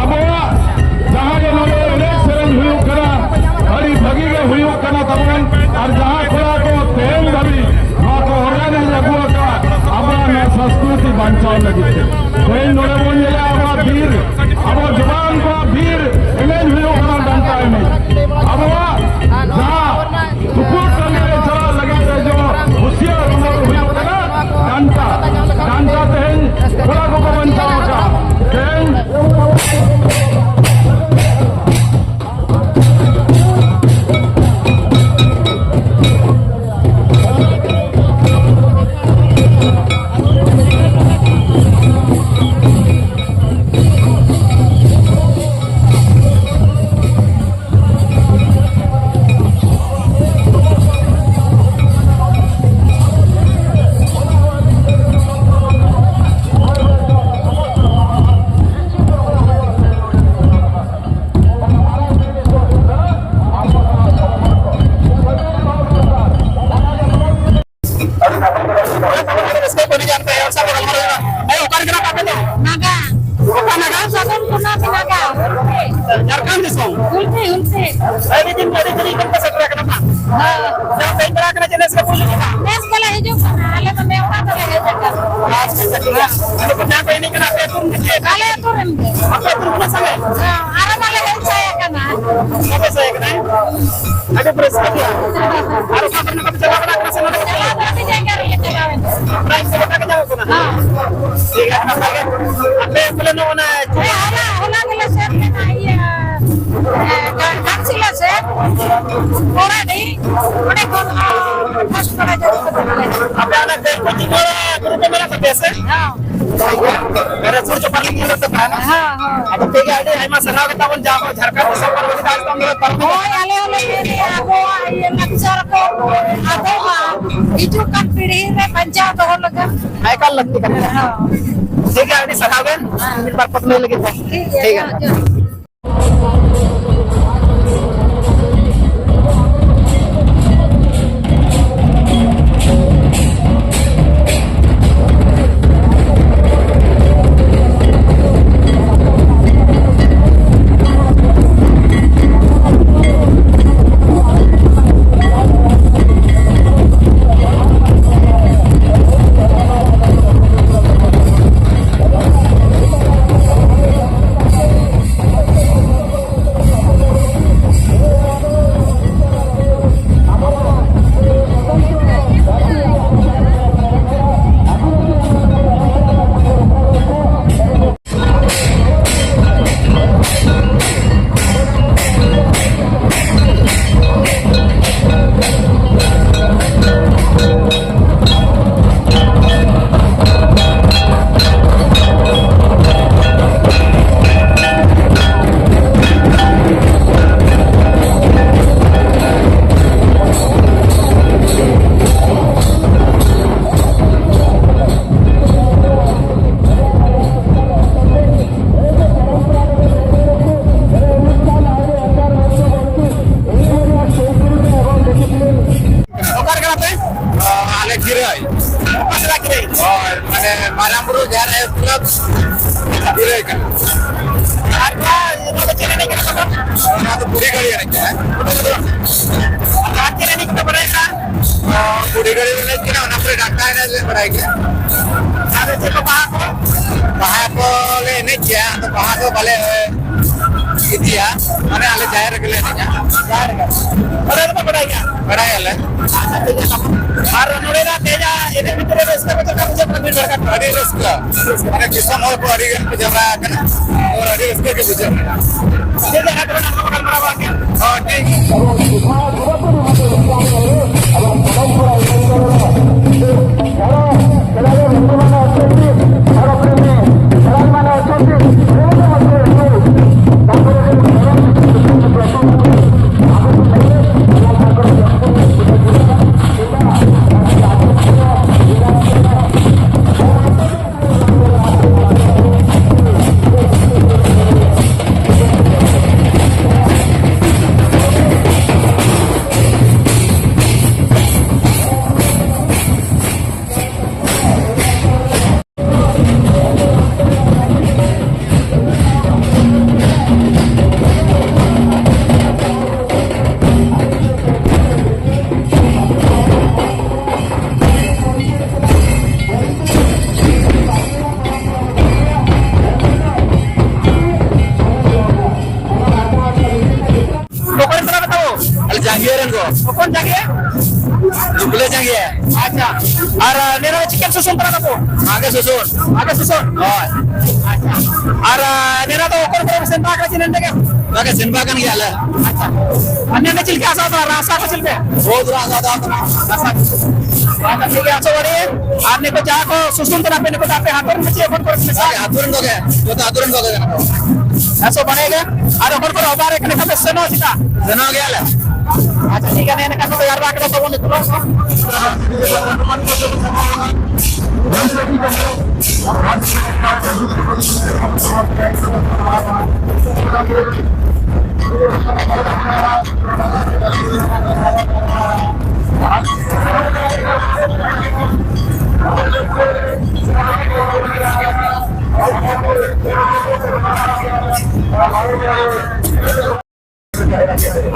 ᱟᱵᱚᱣᱟᱜ ᱡᱟᱦᱟᱸ ᱜᱮ ᱱᱚᱰᱮ ᱮᱱᱮᱡ ᱥᱮᱨᱮᱧ ᱦᱩᱭᱩᱜ ᱠᱟᱱᱟ, ᱟᱹᱰᱤ ᱵᱷᱟᱹᱜᱤ ᱜᱮ ᱦᱩᱭᱩᱜ ᱠᱟᱱᱟ ᱛᱟᱵᱚᱱ᱾ ᱟᱨ ᱡᱟᱦᱟᱸ ᱠᱚᱲᱟ ᱠᱚ ᱛᱮᱦᱮᱧ ᱫᱷᱟᱹᱵᱤᱡ ᱱᱚᱣᱟ ᱠᱚ organize ᱟᱹᱜᱩ ᱟᱠᱟᱫ, ᱟᱵᱚᱣᱟᱜ ᱱᱚᱣᱟ ᱥᱚᱝᱥᱠᱨᱤᱛᱤ ᱵᱟᱧᱪᱟᱣ ᱞᱟᱹᱜᱤᱫ ᱛᱮ, ᱛᱮᱦᱮᱧ ᱱᱚᱰᱮ ᱵᱚᱱ ᱧᱮᱞᱟ ᱟᱵᱚᱣᱟᱜ ᱵᱤᱨ, ᱟᱵᱚ ᱡᱚᱣᱟᱱ ᱠᱚᱣᱟᱜ ᱵᱤᱨ ᱮᱱᱮᱡ ᱦᱩᱭᱩᱜ ᱠᱟᱱᱟ, ᱰᱟᱱᱴᱟ ᱮᱱᱮᱡ᱾ ᱟᱵᱚᱣᱟᱜ ᱡᱟᱦᱟᱸ ᱛᱩᱯᱩᱫ ᱴᱟᱺᱰᱤ ᱨᱮ ᱪᱟᱞᱟᱜ ᱞᱟᱹᱜᱤᱫ ᱛᱮ ᱡᱮᱢᱚᱱ ᱦᱩᱥᱤᱭᱟᱹᱨ ᱩᱢᱮᱨ ᱦᱩᱭᱩᱜ ᱠᱟᱱᱟ ᱰᱟᱱᱴᱟ᱾ ᱰᱟᱱᱴᱟ ᱛᱮᱦᱮᱧ ᱠᱚᱲᱟ ᱠᱚᱠᱚ ᱵᱟᱧᱪᱟᱣ ᱟᱠᱟᱫᱼᱟ᱾ ᱛᱮᱦᱮᱧ ᱨᱟᱹᱥᱠᱟᱹ ᱠᱚ ᱟᱹᱰᱤ ᱜᱟᱱ ᱛᱮ ᱦᱚᱲ ᱥᱟᱶ ᱜᱟᱞᱢᱟᱨᱟᱣ ᱦᱩᱭᱩᱜᱼᱟ᱾ ᱟᱭᱳ, ᱚᱠᱟ ᱨᱮᱱ ᱠᱟᱱᱟ ᱯᱮ ᱟᱯᱮ ᱫᱚ? ᱱᱟᱜᱟ᱾ ᱚᱠᱟ ᱱᱟᱜᱟ? ᱥᱟᱫᱚᱢ ᱠᱚᱱᱟ ᱱᱟᱜᱟ᱾ ᱡᱷᱟᱲᱠᱷᱚᱸᱰ ᱫᱤᱥᱚᱢ? ᱦᱩᱞᱥᱤ, ᱦᱩᱞᱥᱤ᱾ ᱟᱹᱰᱤ ᱫᱤᱱ, ᱟᱹᱰᱤ ᱫᱤᱱ ᱠᱷᱚᱱ ᱯᱮ ᱥᱮᱴᱮᱨ ᱟᱠᱟᱱᱟ ᱵᱟᱝ? ᱦᱮᱸ᱾ ᱡᱟᱦᱟᱸ ᱯᱮ ᱦᱮᱡ ᱵᱟᱲᱟ ᱟᱠᱟᱱᱟ ᱪᱮ ᱱᱮᱥ ᱜᱮ ᱯᱩᱭᱞᱩ ᱡᱚᱠᱷᱟ? ᱱᱮᱥ ᱜᱮᱞᱮ ᱦᱤᱡᱩᱜ ᱠᱟᱱᱟ, ᱟᱞᱮ ᱫᱚ ᱱᱮᱣᱛᱟ ᱛᱮᱞᱮ ᱦᱮᱡ ᱟᱠᱟᱱᱟ᱾ ᱟᱪᱪᱷᱟ, ᱟᱪᱪᱷᱟ, ᱴᱷᱤᱠ ᱜᱮᱭᱟ᱾ ᱟᱫᱚ ᱡᱟᱦᱟᱸ ᱯᱮ ᱮᱱᱮᱡ ᱠᱟᱱᱟ, ᱟᱯᱮ ᱟᱹᱛᱩ ᱨᱮᱱ ᱜᱮ? ᱟᱞᱮ ᱟᱹᱛᱩ ᱨᱮᱱ ᱜᱮ᱾ ᱟᱯᱮ ᱟᱹᱛᱩ ᱨᱮᱱ ᱠᱟᱱᱟ ᱥᱮ? ᱦᱮᱸ, ᱟᱨᱚ ᱢᱟᱞᱮ ᱦᱮᱡ ᱥᱟᱭ ᱟᱠᱟᱱᱟ᱾ ᱵᱟᱯᱮ ᱥᱟᱭ ᱟᱠᱟᱱᱟ, ᱦᱮᱸ? ᱟᱹᱰᱤ ᱯᱮ ᱨᱟᱹᱥᱠᱟᱹ ᱜᱮᱭᱟ᱾ ᱟᱨ ᱚᱠᱟ ᱠᱚᱨᱮ ᱯᱮ ᱪᱟᱞᱟᱣ ᱵᱟᱲᱟ ᱠᱟᱱᱟ ᱥᱮ ᱱᱚᱰᱮ ᱜᱮ? ᱪᱟᱞᱟᱣ ᱫᱚ ᱟᱹᱰᱤ ᱡᱟᱭᱜᱟ ᱨᱮᱞᱮ ᱪᱟᱞᱟᱣ ᱮᱱᱟ᱾ ᱯᱨᱟᱭᱤᱡᱽ ᱠᱚ ᱜᱚᱴᱟ ᱜᱮ ᱧᱟᱢᱚᱜ ᱠᱟᱱᱟ? ᱦᱮᱸ᱾ ᱴᱷᱤᱠ ᱜᱮᱭᱟ, ᱱᱟᱯᱟᱭ ᱜᱮ᱾ ᱟᱯᱮ ᱯᱟᱞᱮ ᱱᱚᱜᱼᱚ ᱱᱟ ᱦᱮᱸ, ᱦᱚᱞᱟ, ᱦᱚᱞᱟ ᱜᱮᱞᱮ ᱥᱮᱱ ᱞᱮᱱᱟ, ᱤᱭᱟᱹ, ᱮ, ᱜᱷᱟᱴᱥᱤᱞᱟᱹ ᱥᱮᱱ, ᱯᱚᱨᱮᱰᱤ, ᱚᱸᱰᱮ ᱠᱷᱚᱱ, ᱚ, first prize ᱟᱹᱜᱩ ᱠᱟᱫᱟ ᱞᱮ᱾ ᱟᱯᱮ ᱚᱱᱟ ᱠᱚ ᱪᱤᱛᱟᱹ ᱜᱩᱨᱩ ᱠᱚ ᱢᱮᱱᱟᱜ ᱛᱟᱯᱮᱭᱟ ᱥᱮ? ᱦᱮᱸ᱾ ᱟᱨ ᱥᱩᱨ ᱥᱩᱯᱩᱨ ᱨᱮ ᱛᱟᱦᱮᱱᱟ᱾ ᱦᱮᱸ, ᱦᱮᱸ᱾ ᱟᱫᱚ ᱴᱷᱤᱠ ᱜᱮᱭᱟ, ᱟᱹᱰᱤ ᱟᱭᱢᱟ ᱥᱟᱨᱦᱟᱣ ᱜᱮ ᱛᱟᱵᱚᱱ, ᱡᱟ ᱦᱚᱲ ᱡᱷᱟᱲᱠᱷᱚᱸᱰ ᱫᱤᱥᱚᱢ ᱯᱟᱨᱜᱚᱱᱟ ᱫᱤᱥᱚᱢ ᱨᱮ ᱯᱟᱨᱜᱚᱱᱟ᱾ ᱦᱳᱭ, ᱟᱞᱮ ᱦᱚᱸᱞᱮ ᱢᱮᱱᱮᱫᱼᱟ, ᱟᱵᱚᱣᱟᱜ ᱤᱭᱟᱹ ᱞᱟᱠᱪᱟᱨ ᱠᱚ ᱟᱫᱚᱜᱼᱟ, ᱦᱤᱡᱩᱜ ᱠᱟᱱ ᱯᱤᱲᱦᱤ ᱨᱮ ᱵᱟᱧᱪᱟᱣ ᱫᱚᱦᱚ ᱞᱟᱹᱜᱤᱫ᱾ ᱮᱠᱟᱞ ᱞᱟᱹᱠᱛᱤ ᱠᱟᱱᱟ᱾ ᱦᱮᱸ᱾ ᱴᱷᱤᱠ ᱜᱮᱭᱟ, ᱟᱹᱰᱤ ᱥᱟᱨᱦᱟᱣ ᱜᱮ, ᱢᱤᱫ ᱵᱟᱨ ᱠᱚ ᱞᱟᱹᱭ ᱞᱟᱹᱜᱤᱫ ᱛᱮ᱾ ᱴᱷᱤᱠ ᱜᱮᱭᱟ, ᱴᱷᱤᱠ ᱜᱮᱭᱟ᱾ ᱡᱚᱦᱟᱨ, ᱡᱚᱦᱟᱨ᱾ ᱟᱨ ᱱᱚᱣᱟ, ᱱᱚᱣᱟ ᱫᱚ ᱪᱮᱫ ᱮᱱᱮᱡ ᱠᱟᱱᱟ ᱛᱟᱵᱚᱱ? ᱱᱚᱣᱟ ᱫᱚ ᱵᱩᱰᱷᱤ ᱜᱟᱹᱲᱤ ᱮᱱᱮᱡ ᱠᱟᱱᱟ᱾ ᱟᱨ ᱪᱮᱫ ᱮᱱᱮᱡ ᱠᱚᱯᱮ ᱵᱟᱲᱟᱭ ᱠᱟᱱᱟ? ᱵᱩᱰᱷᱤ ᱜᱟᱹᱲᱤ ᱮᱱᱮᱡ ᱠᱟᱱᱟ, ᱚᱱᱟ ᱯᱚᱨᱮ ᱰᱟᱱᱴᱟ ᱮᱱᱮᱡ ᱞᱮ ᱵᱟᱲᱟᱭ ᱜᱮᱭᱟ᱾ ᱟᱨ ᱪᱮᱫ ᱠᱚ, ᱵᱟᱦᱟ ᱠᱚ? ᱵᱟᱦᱟ ᱠᱚ ᱞᱮ ᱮᱱᱮᱡ ᱜᱮᱭᱟ, ᱟᱫᱚ ᱵᱟᱦᱟ ᱫᱚ ᱵᱟᱞᱮ ᱤᱫᱤᱭᱟ, ᱢᱟᱱᱮ ᱟᱞᱮ ᱡᱟᱦᱮᱨ ᱨᱮᱜᱮ ᱞᱮ ᱮᱱᱮᱡᱟ᱾ ᱡᱟᱦᱮᱨ ᱨᱮᱜᱮ? ᱚᱸᱰᱮ ᱫᱚᱯᱮ ᱵᱟᱲᱟᱭ ᱜᱮᱭᱟ? ᱵᱟᱲᱟᱭᱟᱞᱮ᱾ ᱟᱨ ᱱᱚᱰᱮᱱᱟᱜ ᱛᱮᱦᱮᱧᱟᱜ ᱮᱱᱮᱡ ᱵᱷᱤᱛᱨᱤ ᱨᱮ ᱨᱟᱹᱥᱠᱟᱹ ᱠᱚ ᱪᱮᱫ ᱞᱮᱠᱟ ᱵᱩᱡᱷᱟᱹᱜ ᱠᱟᱱᱟ ᱵᱷᱤᱲ ᱵᱷᱟᱲ ᱠᱟᱛᱮ? ᱟᱹᱰᱤ ᱨᱟᱹᱥᱠᱟᱹ, ᱢᱟᱱᱮ ᱫᱤᱥᱚᱢ ᱦᱚᱲ ᱠᱚ ᱟᱹᱰᱤ ᱜᱟᱱ ᱠᱚ ᱡᱟᱣᱨᱟ ᱟᱠᱟᱱᱟ, ᱟᱨ ᱟᱹᱰᱤ ᱨᱟᱹᱥᱠᱟᱹ ᱜᱮ ᱵᱩᱡᱷᱟᱹᱜ ᱠᱟᱱᱟ᱾ ᱪᱮᱫ ᱞᱮᱠᱟ ᱠᱚ ᱜᱟᱞᱢᱟᱨᱟᱣ ᱵᱟᱲᱟ ᱠᱮᱫᱟ? ᱦᱚᱸ, ᱴᱷᱤᱠ᱾ ᱚᱠᱚᱭ ᱠᱟᱱᱟ ᱯᱮ ᱛᱟᱵᱚ? ᱟᱞᱮ ᱡᱟᱸᱜᱮ ᱨᱮᱱ ᱠᱚ᱾ ᱚᱠᱚᱭ ᱡᱟᱸᱜᱮ? ᱡᱩᱵᱽᱞᱤ ᱡᱟᱸᱜᱮ᱾ ᱟᱪᱪᱷᱟ᱾ ᱟᱨ, ᱟᱨ, ᱱᱮᱨᱟ ᱪᱤᱠᱮᱱ ᱥᱩᱥᱩᱱ ᱠᱟᱱᱟ ᱛᱟᱵᱚ? ᱢᱟᱜᱮ ᱥᱩᱥᱩᱱ᱾ ᱢᱟᱜᱮ ᱥᱩᱥᱩᱱ? ᱦᱳᱭ᱾ ᱟᱪᱪᱷᱟ᱾ ᱟᱨ, ᱟᱨ, ᱱᱮᱨᱟ ᱫᱚ ᱚᱠᱚᱭ ᱠᱚᱨᱮ ᱯᱮ ᱥᱮᱱ ᱵᱟᱲᱟ ᱠᱟᱱᱟ ᱪᱤᱱᱦᱟᱹ ᱛᱮᱜᱮ? ᱢᱟᱜᱮ ᱥᱮᱱ ᱵᱟᱲᱟ ᱠᱟᱱ ᱜᱮᱭᱟᱞᱮ᱾ ᱟᱪᱪᱷᱟ᱾ ᱟᱨ ᱱᱮᱰᱮ ᱪᱮᱫ ᱞᱮᱠᱟ ᱟᱥᱟ ᱫᱚ, ᱨᱟᱥᱟ ᱠᱚ ᱪᱮᱫ ᱞᱮᱠᱟ? ᱵᱚᱦᱩᱛ ᱨᱟᱥᱟ ᱫᱚ ᱠᱟᱱᱟ᱾ ᱨᱟᱥᱟ ᱠᱚ᱾ ᱟᱪᱪᱷᱟ, ᱴᱷᱤᱠ ᱜᱮᱭᱟ, ᱟᱥᱟ ᱵᱟᱹᱲᱤ᱾ ᱟᱨ ᱱᱤᱛᱚᱜ ᱡᱟᱦᱟᱸ ᱠᱚ ᱥᱩᱥᱩᱱ ᱠᱟᱱᱟ ᱯᱮ, ᱱᱤᱛᱚᱜ ᱫᱚ ᱟᱯᱮ ᱟᱹᱛᱩ ᱨᱮᱱ ᱥᱮ ᱚᱠᱚᱭ ᱠᱚᱨᱮ ᱯᱮ ᱢᱮᱥᱟ? ᱟᱞᱮ ᱟᱹᱛᱩ ᱨᱮᱱ ᱠᱚᱜᱮ, ᱡᱚᱛᱚ ᱟᱹᱛᱩ ᱨᱮᱱ ᱠᱚᱜᱮ ᱠᱟᱱᱟ ᱠᱚ᱾ ᱦᱮᱸ, ᱥᱚ ᱵᱟᱲᱟᱭ ᱜᱮ᱾ ᱟᱨ ᱚᱠᱚᱭ ᱠᱚᱨᱮ ᱚᱵᱟᱨ ᱨᱮ ᱠᱟᱱᱟ ᱯᱮ, ᱥᱮᱱᱚᱜ ᱪᱮᱫᱟᱜ? ᱥᱮᱱᱚᱜ ᱜᱮᱭᱟᱞᱮ᱾ ᱟᱪᱪᱷᱟ, ᱴᱷᱤᱠ ᱜᱮᱭᱟ, ᱱᱮ ᱱᱮᱠᱟ ᱠᱚ ᱛᱮᱭᱟᱨ ᱵᱟᱲᱟ ᱠᱮᱫᱟ ᱛᱟᱵᱚᱱ ᱱᱤᱛᱚᱜ ᱫᱚ᱾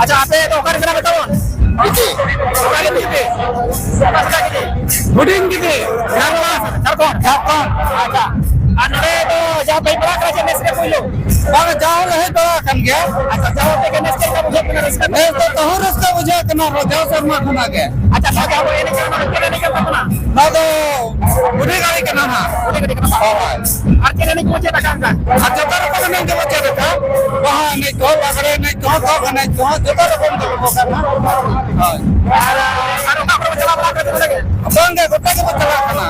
ᱟᱪᱪᱷᱟ, ᱟᱯᱮ ᱫᱚ ᱚᱠᱟ ᱨᱮ ᱠᱟᱱᱟ ᱯᱮ ᱛᱟᱵᱚᱱ? ᱜᱤᱛᱤ᱾ ᱚᱠᱟ ᱜᱤᱛᱤ ᱯᱮ? ᱚᱠᱟ ᱥᱮᱫ ᱜᱤᱛᱤ? ᱦᱩᱰᱤᱧ ᱜᱤᱛᱤ᱾ ᱡᱷᱟᱲᱠᱷᱚᱸᱰ᱾ ᱡᱷᱟᱲᱠᱷᱚᱸᱰ᱾ ᱟᱪᱪᱷᱟ᱾ ᱟᱨ ᱱᱚᱰᱮ ᱫᱚ ᱡᱟᱦᱟᱸ ᱯᱮ ᱦᱮᱡ ᱵᱟᱲᱟ ᱠᱟᱱᱟ ᱪᱮ ᱱᱮᱥ ᱜᱮ ᱯᱩᱭᱞᱩ? ᱵᱟᱝ, ᱡᱟᱣ ᱞᱮ ᱦᱮᱡ ᱵᱟᱲᱟ ᱟᱠᱟᱱ ᱜᱮᱭᱟ᱾ ᱟᱪᱪᱷᱟ, ᱡᱟᱣ ᱟᱯᱮ ᱜᱮ ᱱᱮᱥ ᱪᱮᱫ ᱞᱮᱠᱟ ᱵᱩᱡᱷᱟᱹᱜ ᱠᱟᱱᱟ, ᱨᱟᱹᱥᱠᱟᱹ? ᱱᱮᱥ ᱫᱚ ᱛᱟᱹᱦᱩ ᱨᱟᱹᱥᱠᱟᱹ ᱵᱩᱡᱷᱟᱹᱜ ᱠᱟᱱᱟ, ᱡᱟᱣ ᱥᱮᱨᱢᱟ ᱠᱷᱚᱱᱟᱜ ᱜᱮ᱾ ᱟᱪᱪᱷᱟ, ᱱᱚᱣᱟ ᱡᱟᱦᱟᱸ ᱵᱚ ᱮᱱᱮᱡ ᱠᱟᱱᱟ, ᱱᱚᱣᱟ ᱫᱚ ᱪᱮᱫ ᱮᱱᱮᱡ ᱠᱟᱱ ᱛᱟᱵᱚᱱᱟ? ᱱᱚᱣᱟ ᱫᱚ ᱵᱩᱰᱷᱤ ᱜᱟᱹᱲᱤ ᱠᱟᱱᱟ ᱱᱟᱦᱟᱜ᱾ ᱵᱩᱰᱷᱤ ᱜᱟᱹᱲᱤ ᱠᱟᱱᱟ᱾ ᱦᱳᱭ᱾ ᱟᱨ ᱪᱮᱫ ᱮᱱᱮᱡ ᱠᱚ ᱪᱮᱫ ᱟᱠᱟᱱ ᱠᱟᱱ? ᱟᱨ ᱡᱚᱛᱚ ᱨᱚᱠᱚᱢ ᱮᱱᱮᱡ ᱜᱮᱵᱚ ᱪᱮᱫ ᱟᱠᱟᱫ᱾ ᱵᱟᱦᱟ ᱮᱱᱮᱡ ᱠᱚ, ᱞᱟᱜᱽᱲᱮ ᱮᱱᱮᱡ ᱠᱚ, ᱫᱚᱝ ᱮᱱᱮᱡ ᱠᱚ, ᱡᱚᱛᱚ ᱨᱚᱠᱚᱢ ᱜᱮ ᱠᱚ ᱠᱟᱱᱟ᱾ ᱦᱳᱭ᱾ ᱟᱨ, ᱟᱨ ᱚᱠᱟ ᱠᱚᱨᱮ ᱵᱚ ᱪᱟᱞᱟᱣ ᱵᱟᱲᱟ ᱟᱠᱟᱱᱟ ᱱᱚᱰᱮ ᱜᱮ? ᱵᱟᱝ ᱜᱮ, ᱜᱚᱴᱟ ᱜᱮᱵᱚ ᱪᱟᱞᱟᱜ ᱠᱟᱱᱟ᱾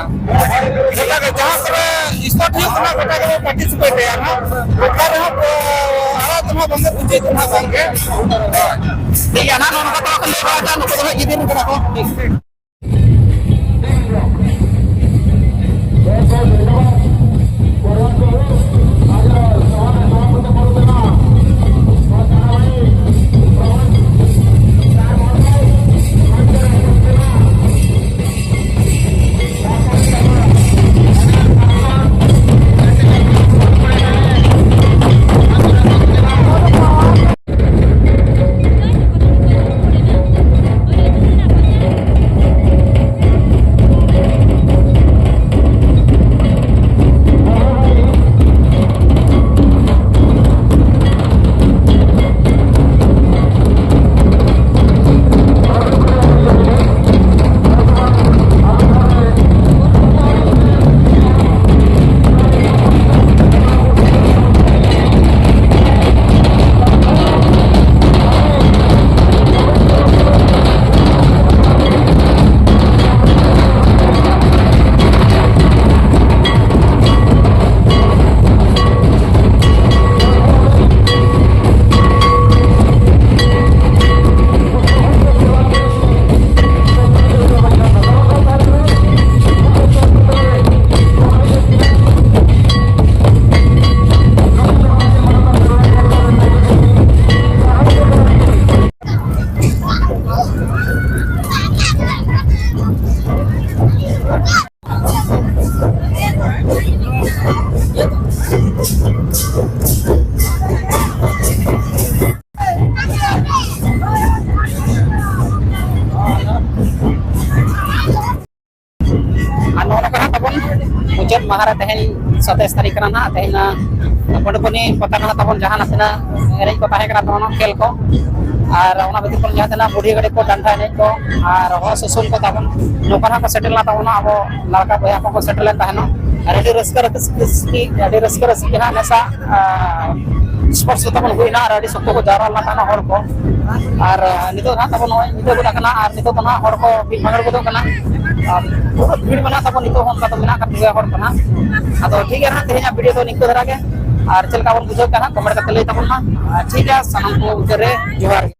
ᱜᱚᱴᱟ ᱜᱮ, ᱡᱟᱦᱟᱸ ᱠᱚᱨᱮ sport ᱦᱩᱭᱩᱜ ᱠᱟᱱᱟ, ᱜᱚᱴᱟ ᱜᱮᱵᱚ participate ᱮᱫᱼᱟ ᱱᱟᱦᱟᱜ᱾ ᱚᱠᱟ ᱨᱮᱦᱚᱸ ᱠᱚ ᱟᱲᱟᱜ ᱫᱚ ᱱᱟᱦᱟᱜ ᱵᱟᱝ ᱜᱮ, ᱵᱩᱡᱷᱟᱹᱣ ᱫᱚ ᱱᱟᱦᱟᱜ ᱵᱟᱝ ᱜᱮ᱾ ᱴᱷᱤᱠ ᱜᱮᱭᱟ, ᱱᱟᱦᱟᱜ ᱱᱚᱜᱼᱚ ᱱᱚᱝᱠᱟ ᱛᱟᱣ ᱠᱚ ᱞᱟᱹᱭ ᱵᱟᱲᱟ ᱠᱟᱜᱼᱟ, ᱱᱩᱠᱩ ᱫᱚ ᱦᱟᱸᱜ ᱜᱤᱫᱽᱨᱟᱹ ᱠᱟᱱᱟ ᱠᱚ᱾ ᱟᱨ ᱱᱚᱜᱼᱚ ᱱᱚᱝᱠᱟ ᱦᱟᱸᱜ ᱛᱟᱵᱚᱱ ᱢᱩᱪᱟᱹᱫ ᱢᱟᱦᱟ ᱨᱮ ᱛᱮᱦᱮᱧ ᱥᱟᱛᱟᱭᱤᱥ ᱛᱟᱹᱨᱤᱠᱷ ᱠᱟᱱᱟ ᱦᱟᱸᱜ, ᱛᱮᱦᱮᱧ ᱱᱟ ᱯᱚᱱᱰᱚᱯᱚᱱᱤ ᱯᱟᱛᱟ ᱨᱮ ᱦᱟᱸᱜ ᱛᱟᱵᱚᱱ ᱡᱟᱦᱟᱸ ᱱᱟᱥᱮᱱᱟᱜ ᱮᱱᱮᱡ ᱠᱚ ᱛᱟᱦᱮᱸ ᱠᱟᱱᱟ ᱛᱟᱵᱚᱱ ᱠᱷᱮᱞ ᱠᱚ, ᱟᱨ ᱚᱱᱟ ᱵᱷᱤᱛᱤᱨ ᱠᱷᱚᱱ ᱡᱟᱦᱟᱸ ᱛᱤᱱᱟᱹᱜ ᱵᱩᱰᱷᱤ ᱜᱟᱹᱰᱤ ᱠᱚ, ᱰᱟᱱᱰᱟ ᱮᱱᱮᱡ ᱠᱚ ᱟᱨ ᱦᱚᱲ ᱥᱩᱥᱩᱱ ᱠᱚ ᱛᱟᱵᱚᱱ ᱱᱚᱝᱠᱟ ᱦᱟᱸᱜ ᱠᱚ ᱥᱮᱴᱮᱨ ᱞᱮᱱᱟ ᱛᱟᱵᱚᱱᱟ, ᱟᱵᱚ ᱞᱟᱲᱠᱟ ᱵᱚᱭᱦᱟ ᱠᱚᱠᱚ ᱥᱮᱴᱮᱨ ᱞᱮᱱ ᱛᱟᱦᱮᱱᱟ᱾ ᱟᱨ ᱟᱹᱰᱤ ᱨᱟᱹᱥᱠᱟᱹ ᱨᱟᱹᱥᱠᱟᱹ ᱟᱹᱰᱤ ᱨᱟᱹᱥᱠᱟᱹ ᱨᱟᱹᱥᱠᱟᱹ ᱦᱟᱸᱜ ᱱᱮᱥᱟ ᱥᱯᱳᱨᱴᱥ ᱠᱚ ᱛᱟᱵᱚᱱ ᱦᱩᱭᱱᱟ ᱟᱨ ᱟᱹᱰᱤ ᱥᱚᱠᱛᱚ ᱠᱚ ᱡᱟᱣᱨᱟ ᱞᱮᱱᱟ ᱛᱟᱦᱮᱱᱟ ᱦᱚᱲ ᱠᱚ᱾ ᱟᱨ ᱱᱤᱛᱚᱜ ᱫᱚ ᱦᱟᱸᱜ ᱛᱟᱵᱚᱱ ᱱᱚᱜᱼᱚᱭ ᱧᱤᱫᱟᱹ ᱜᱚᱫ ᱟᱠᱟᱱᱟ ᱟᱨ ᱱᱤᱛᱚᱜ ᱫᱚ ᱦᱟᱸᱜ ᱦᱚᱲ ᱠᱚ ᱢᱤᱫ ᱵᱷᱟᱸᱜᱟᱲ ᱜᱚᱫᱚᱜ ᱠᱟᱱᱟ᱾ ᱟᱨ ᱯᱩᱨᱟᱹ ᱵᱷᱤᱲ ᱢᱮᱱᱟᱜ ᱛᱟᱵᱚᱱ ᱱᱤᱛᱚᱜ ᱦᱚᱸ ᱚᱱᱠᱟ ᱫᱚ ᱢᱮᱱᱟᱜ ᱟᱠᱟᱫ ᱜᱮᱭᱟ ᱦᱚᱲ ᱠᱚ ᱦᱟᱸᱜ᱾ ᱟᱫᱚ ᱴᱷᱤᱠ ᱜᱮᱭᱟ ᱦᱟᱸᱜ, ᱛᱮᱦᱮᱧᱟᱜ ᱵᱷᱤᱰᱤᱭᱳ ᱫᱚ ᱱᱤᱝᱠᱟᱹ ᱫᱷᱟᱨᱟ ᱜᱮ᱾ ᱟᱨ ᱪᱮᱫ ᱞᱮᱠᱟ ᱵᱚᱱ ᱵᱩᱡᱷᱟᱹᱣ ᱠᱟᱱᱟ ᱦᱟᱸᱜ, ᱠᱚᱢᱮᱱᱴ ᱠᱟᱛᱮ ᱞᱟᱹᱭ ᱛᱟᱵᱚᱱ ᱢᱟ᱾ ᱟᱨ ᱴᱷᱤᱠ ᱜᱮᱭᱟ, ᱥᱟᱱᱟᱢ ᱠᱚ ᱢᱩᱪᱟᱹᱫ ᱨᱮ ᱡᱚᱦᱟᱨ ᱜᱮ᱾